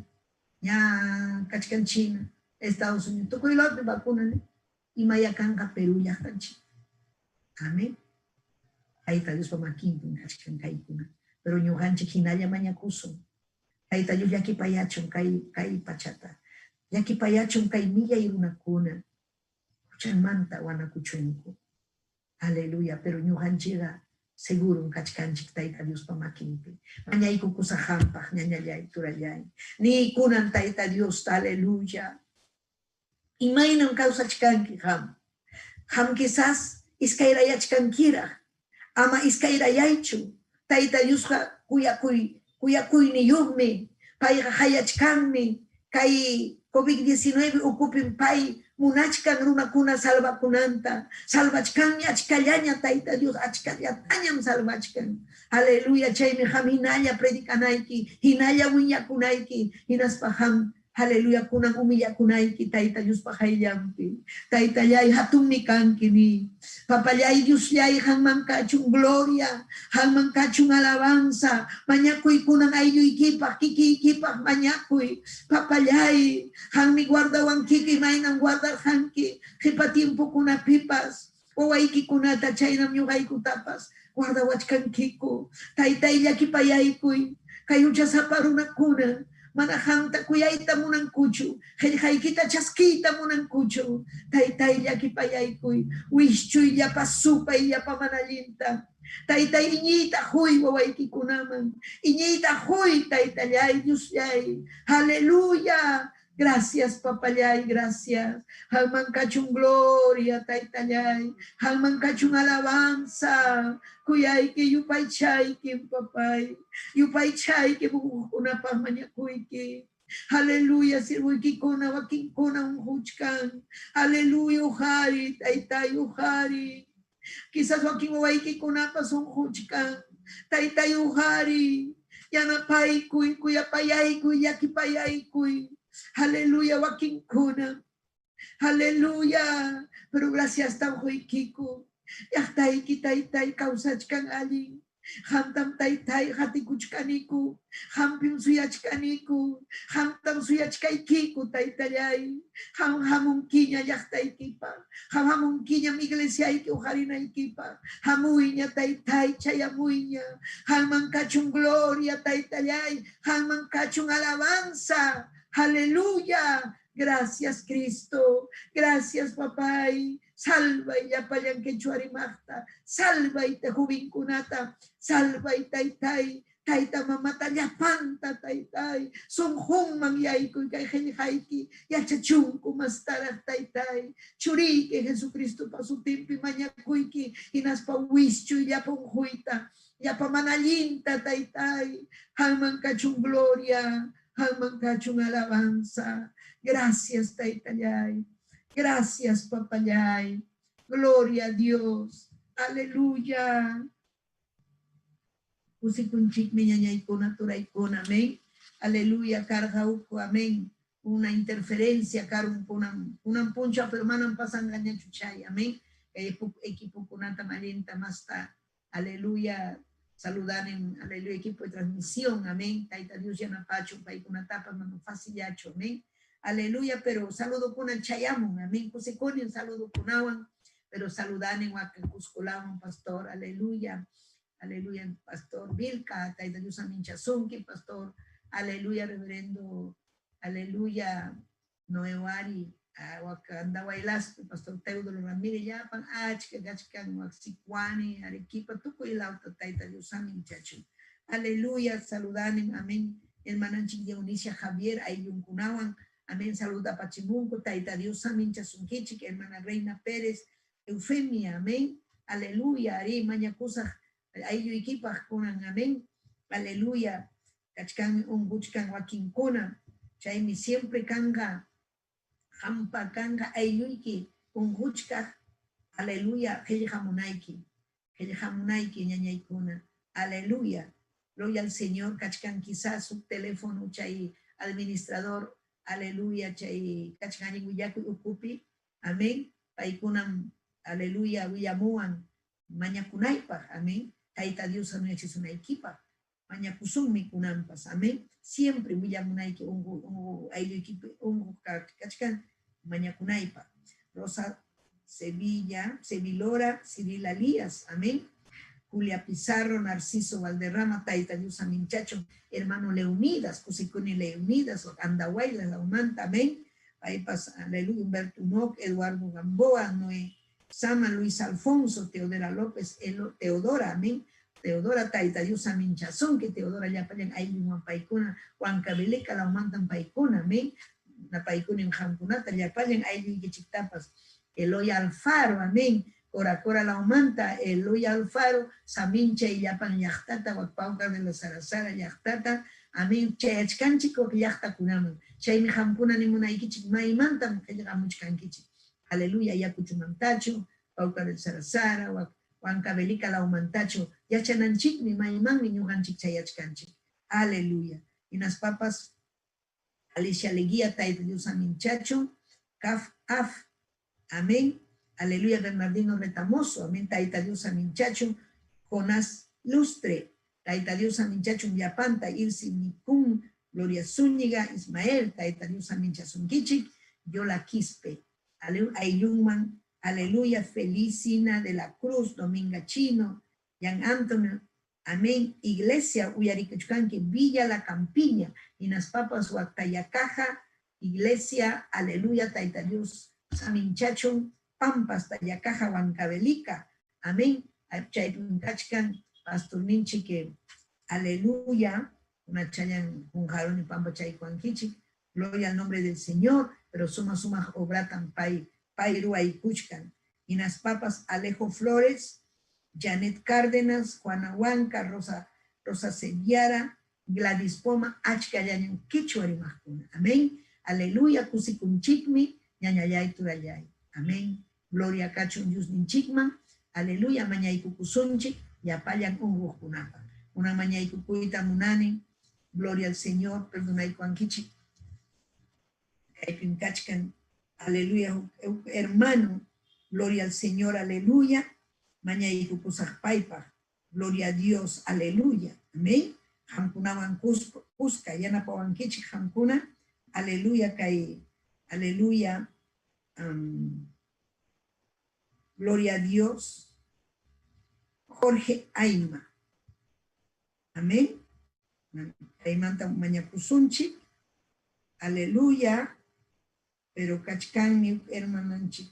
ña kachkan China, Estados Unidos, tukuy lawpi vacuna, imaya kanqa Perú llaqtanchik. Amén. Tayta Diospa makinpim kachkan kaykuna. Pero ñuqanchik hinalla mañakusun. Tayta Dios llakipayachun kay, kay pachata. Llakipayachun kay millay runakuna huchanmanta wanakuchunku. Aleluya, pero ñuqanchikqa segurum kachkanchik Tayta Diospa makinpi. Mañaykukusaq qampaq, ñañallay, turallay. Niykunan Tayta Diosta, aleluya. Imaynam kawsachkanki qam? Qam quizás iskayrayachkankiraq. Ama iskayrayaychu. Tayta Diosqa kuyakuy kuyakuyniyuqmi. Payqa qayachkanmi. Kay COVID-19 ukupim pay munachkan runakuna salvakunanta. Salvachkanmi achkallaña Tayta Dios, achkallatañam salvachkan. Aleluya, chaymi qam hinalla predicanayki, hinalla willakunayki, hinaspa qam Aleluya, kunan humillakunayki Tayta Diospa qayllanpi. Taytallay, hatunmi kanki ni. Papallay, Diosllay, qanman kachun gloria, qanman kachun alabanza. Mañakuy kunan aylluykipaq, kikiykipaq mañakuy. Papallay, qanmi guardawankiki, imaynam guardarqanki qipa tiempokunapipas. Wawaykikunata chaynam ñuqaykutapas guardawachkankiku. Taytay, llakipayaykuy kay huchasapa runakuna mana qamta kuyayta munankuchu, qillqaykita chaskiyta munankuchu. Taytay, llakipayaykuy, wischuy llapa supay, llapa mana allinta. Taytay, iñiyta huy wawaykikunaman, iñiyta huy, Taytallay, Diosllay. Aleluya. Gracias, papallay, gracias. Qanman kachun gloria, taytallay. Qanman kachun alabanza. Kuyayki, yupaychayki, papay. Yupaychayki, unquqkunapaq mañakuyki. Aleluya, sirvuykikuna, wakinkuna unquchkan. Aleluya, uqari, taytay, uqari. Quizás wakin wawaykikunapas unquchkan. Taytay, uqari. Yanapaykuy, kuyapayaykuy, llakipayaykuy. Aleluya, wakinkuna. Aleluya. Pero gracias tam quykiku. Llaqtayki, taytay, kawsachkan allin. Qamtam taytay qatikuchkaniku. Qampim suyachkaniku. Qamtam suyachkaykiku, taytallay. Qam hamunkiña llaqtaykipaq. Qam hamunkiñam iglesiayki uqarinaykipaq. Hamuyña, taytay, chayamuyña. Qanman kachun gloria, taytallay. Qanman kachun alabanza. Aleluya. Gracias, Cristo. Gracias, papay. Salvay llapallan quechua rimaqta. Salvay jovenkunata. Salvay, taytay. Tayta mamata llapanta, taytay. Sunqunman yaykuy kay qillqayki. Yachachunku mastaraq, taytay. Churiyki Jesucristopa sutinpi mañakuyki. Hinaspa wischuy llapa unquyta. Llapa mana allinta, taytay. Qanman kachun gloria. Qanman kachun alabanza. Gracias, taytallay. Gracias, papallay. Gloria a Dios. Aleluya. Kusikunchikmi ñañaykuna, turaykuna, amén. Aleluya, karqa uku, amén. Una interferencia karun kunan, kunan punchaw, pero manam pasanqañachu chay, amén. Kay equipokunata allinta masta, aleluya, saludanin, aleluya, equipo de transmisión, amén. Tayta Dios yanapachun, paykunatapas mana facillachu, amén. Aleluya, pero saludo kunan chayamun, amén. Kusikunin saludo kunawan, pero saludanin waka Cuscolawan, pastor, aleluya. Aleluya, pastor Vilca, Tayta Dios aminchasunki, pastor, aleluya, reverendo, aleluya, Noewari, waka Andahuaylaspi, pastor Teodoro Ramírez, llapan achka kachkan, wak Sicuani, Arequipa, tukuy lawta Tayta Dios aminchachun. Aleluya, saludanin, amén, hermananchik Dionisia Javier, ayllunkunawan, amén, saluda pachimunku, Tayta Dios aminchasunkichik, hermana Reina Pérez, Eufemia, amén, aleluya, ari mañakusaq aylluykipaq kunan, amén, aleluya, kachkanmi unquchkan wakinkuna, chaymi siempre kanqa, qampa kanqa aylluyki unquchkaq, aleluya, qillqamunayki, qillqamunayki ñañaykuna, aleluya, gloria al Señor, kachkan quizás huk teléfono chay administrador, aleluya, chay kachkan allin willakuy ukupi, amén, paykunam, aleluya, willamuwan mañakunaypaq, amén, Tayta Dios sanuyachisunaykipaq, mañakusunmi kunanpas, amén, siempre willamunayki unqu aylluykipi unquq kachkan mañakunaypaq. Rosa Sevilla, Sevilora, Cirila Lías, amén. Julia Pizarro, Narciso Valderrama, Tayta Dios aminchachun, hermano Leonidas, Kusikuni Leonidas, Andahuaylas, Laumanta, amén. Paypas, aleluya, Humberto Noc, Eduardo Gamboa, Noé Sama, Luis Alfonso, Teodora López, Elo, Teodora, amén. Teodora Tayta Dios saminchasunki, Teodora llapallan ayllunwan paykuna, Huancavelica lawmantam paykuna, amén. Napaykunim qamkunata llapallan aylluykichiktapas. Eloy Alfaro, amén. Cora Cora lawmanta, Eloy Alfaro, saminchay llapan llaqtata, wak Paucar de la Sarasara llaqtata, amén. Chayachkanchik wak llaqtakunaman. Chaymi qamkuna nimunaykichik maymantam qillqamuchkankichik. Aleluya, Ayacuchomantachu, Paucar del Sarasara, wak Huancavelica lawmantachu, yachananchikmi maymanmi ñuqanchik chayachkanchik. Aleluya. Hinaspapas Alicia Leguía, Tayta Dios saminchachu, Kaf Af, amén. Aleluya, Bernardino Retamoso, amén. Tayta Dios saminchachu, Jonás Lustre, Tayta Dios saminchachu, llapanta, Irsi Mikun, Gloria Zúñiga, Ismael, Tayta Dios saminchasunkichik, Yola Quispe, Ayllunman, aleluya, Felicina de la Cruz, Dominga Chino, Yan Antonio, amén. Iglesia, uyarikuchkanki, Villa La Campiña, hinaspapas Huactayacaja, Iglesia, aleluya, Tayta Dios saminchachun, Pampas, Tayacaja, Huancavelica, amén. Chaypim kachkan, pastorninchik, aleluya, una chayan junjaruni pampa chaykuankichik, gloria al nombre del Señor, pero suma suma obratan pay, pay ruaykuchkan. Hinaspapas Alejo Flores, Janet Cárdenas, Juana Huanca, Rosa, Rosa Seviara, Gladys Poma, achkallañam quichua rimaqkuna. Amén. Aleluya, kusikunchikmi, ñañallay turallay. Amén. Gloria kachun Diosninchikman. Aleluya, mañaykukusunchik, llapallan unquqkunapaq. Una mañaykukuyta munani. Gloria al Señor, perdonaykuwankichik. Kaypim kachkan. Aleluya, hermano. Gloria al Señor, aleluya. Mañaykukusaq paypaq. Gloria a Dios, aleluya. Amén. Qamkunawan kuska yanapawankichik qamkuna. Aleluya, kay, aleluya. Gloria a Dios. Jorge Aima. Amén. Kaymanta mañakusunchik. Aleluya. Pero kachkanmi hermananchik.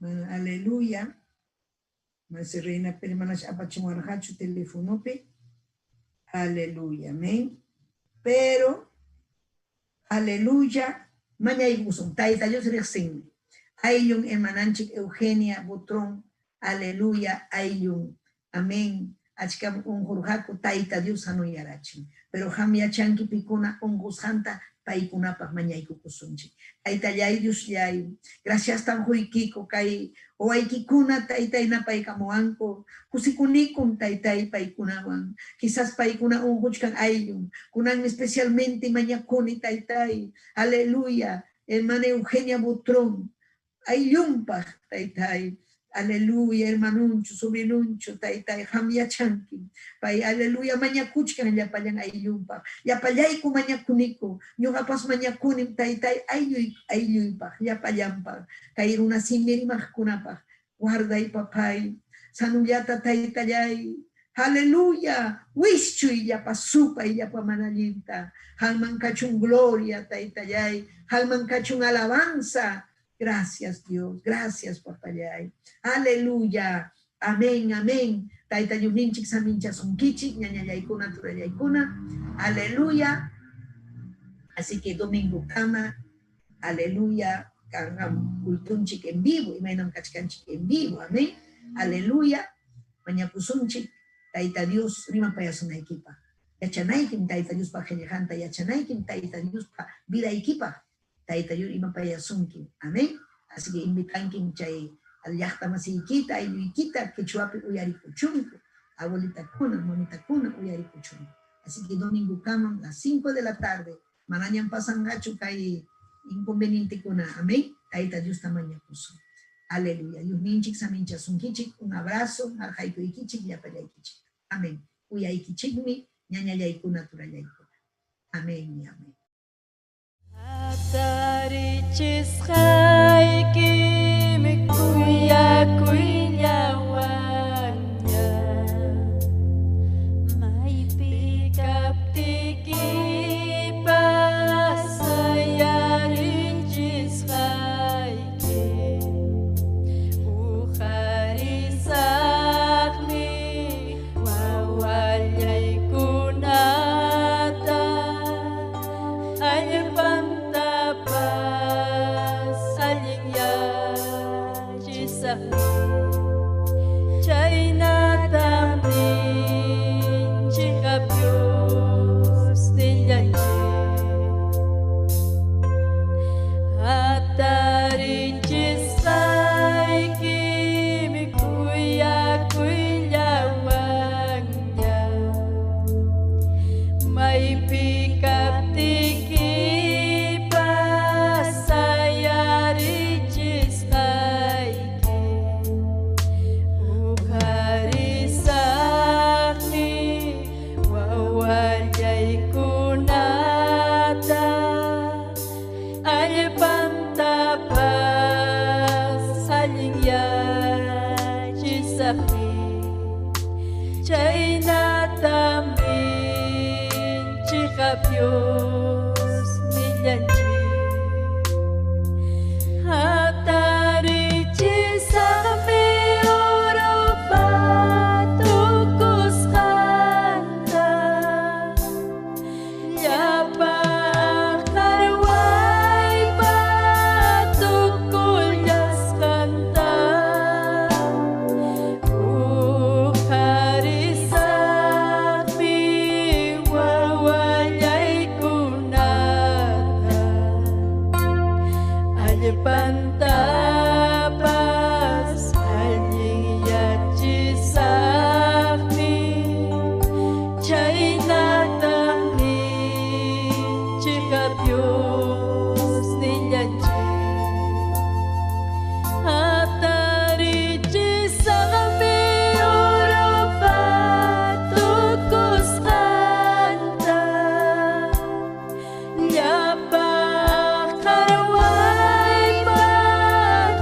Aleluya. Mas reina hermanas apachimuarqachu telefonopi. Aleluya. Amén. Pero, aleluya, mañaykusun. Tayta Dios riqsinmi. Ayllun hermananchik Eugenia Butrón. Aleluya, ayllun. Amén. Achkam unqurqaku Tayta Dios sanuyarachin. Pero qam yachanki pikuna unqusqanta paykunapaq mañaykukusunchik. Taytallay Diosllay, gracias tan quykiku kay wawaykikuna taytay napaykamuwanku, kusikunikum taytay paykunawan. Quizás paykuna unquchkan ayllun. Kunan especialmente mañakuni taytay. Aleluya. Hermana Eugenia Butrón, ayllunpaq taytay. Aleluya, hermanuncho, sobrinuncho, taytay, qam yachanki. Pay, aleluya, mañakuchkan llapallan ayllunpaq. Llapallayku mañakuniku. Ñuqapas mañakunim taytay aylluy, aylluypaq, llapallanpaq. Kay runa simi rimaqkunapaq. Guarday papay. Sanullata taytallay. Aleluya, wischuy llapa supay llapa manallinta. Qamman kachun gloria taytallay. Qamman kachun alabanza. Gracias Dios, gracias papayay. Aleluya, amén, amén. Tayta Diosninchik saminchasunkichik, ñañallaykuna, turallaykuna. Aleluya. Así que domingo kama, aleluya, kanqam cultunchik en vivo, imaynam kachkanchik en vivo, amén. Aleluya, mañakusunchik, Tayta Dios rimapayasunaykipaq. Yachanaykim Tayta Diospa qillqanta, yachanaykim Tayta Diospa vidaykipaq. Tayta Dios rimapayasunki, amén. Así que invitankim chay llaqta masiykita, aylluykita, quechuapi uyarikuchunku, abuelitakuna, mamitakuna uyarikuchunku. Así que domingo kama, las 5 de la tarde, manañam pasanqachu kay inconvenientekuna, amén. Tayta Diosta mañakusun. Aleluya. Diosninchik saminchasunkichik, un abrazo, harqaykuykichik, llapallaykichik. Amén. Uyaykichikmi, ñañallaykuna, turallaykuna. Amén y amén. Hatarichisqaykim kuyakuyllawanña maypi kaptikipas sayarichisqaykim. Chaynatam nin chiqap Diosnillanchik. Hatarichisaqmi urupa tukusqanta, llapa aqarwaypa tukullasqanta. Uqarisaqmi wawallaykunata, allpantapas allinyachisaqmi. Chaynatam nin chiqap Diosnillanchik. Hatarichisaqmi urupa tukusqanta, llapa aqarwaypa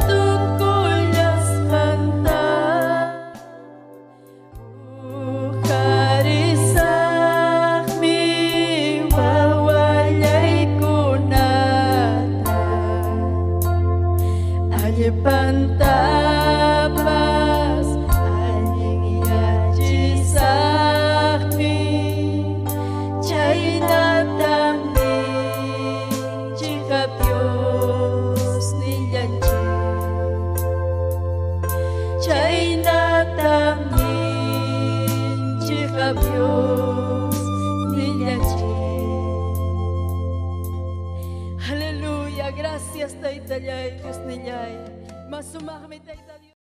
tukullasqanta. Uqarisaqmi wawallaykunata, allpantapas allinyachisaqmi. Chaynatam nin chiqap Diosnillanchik. Chaynatam nin chiqap Diosnillanchik. Aleluya, gracias Taytallay, Diosnillay. Masumaqmi Tayta Dios.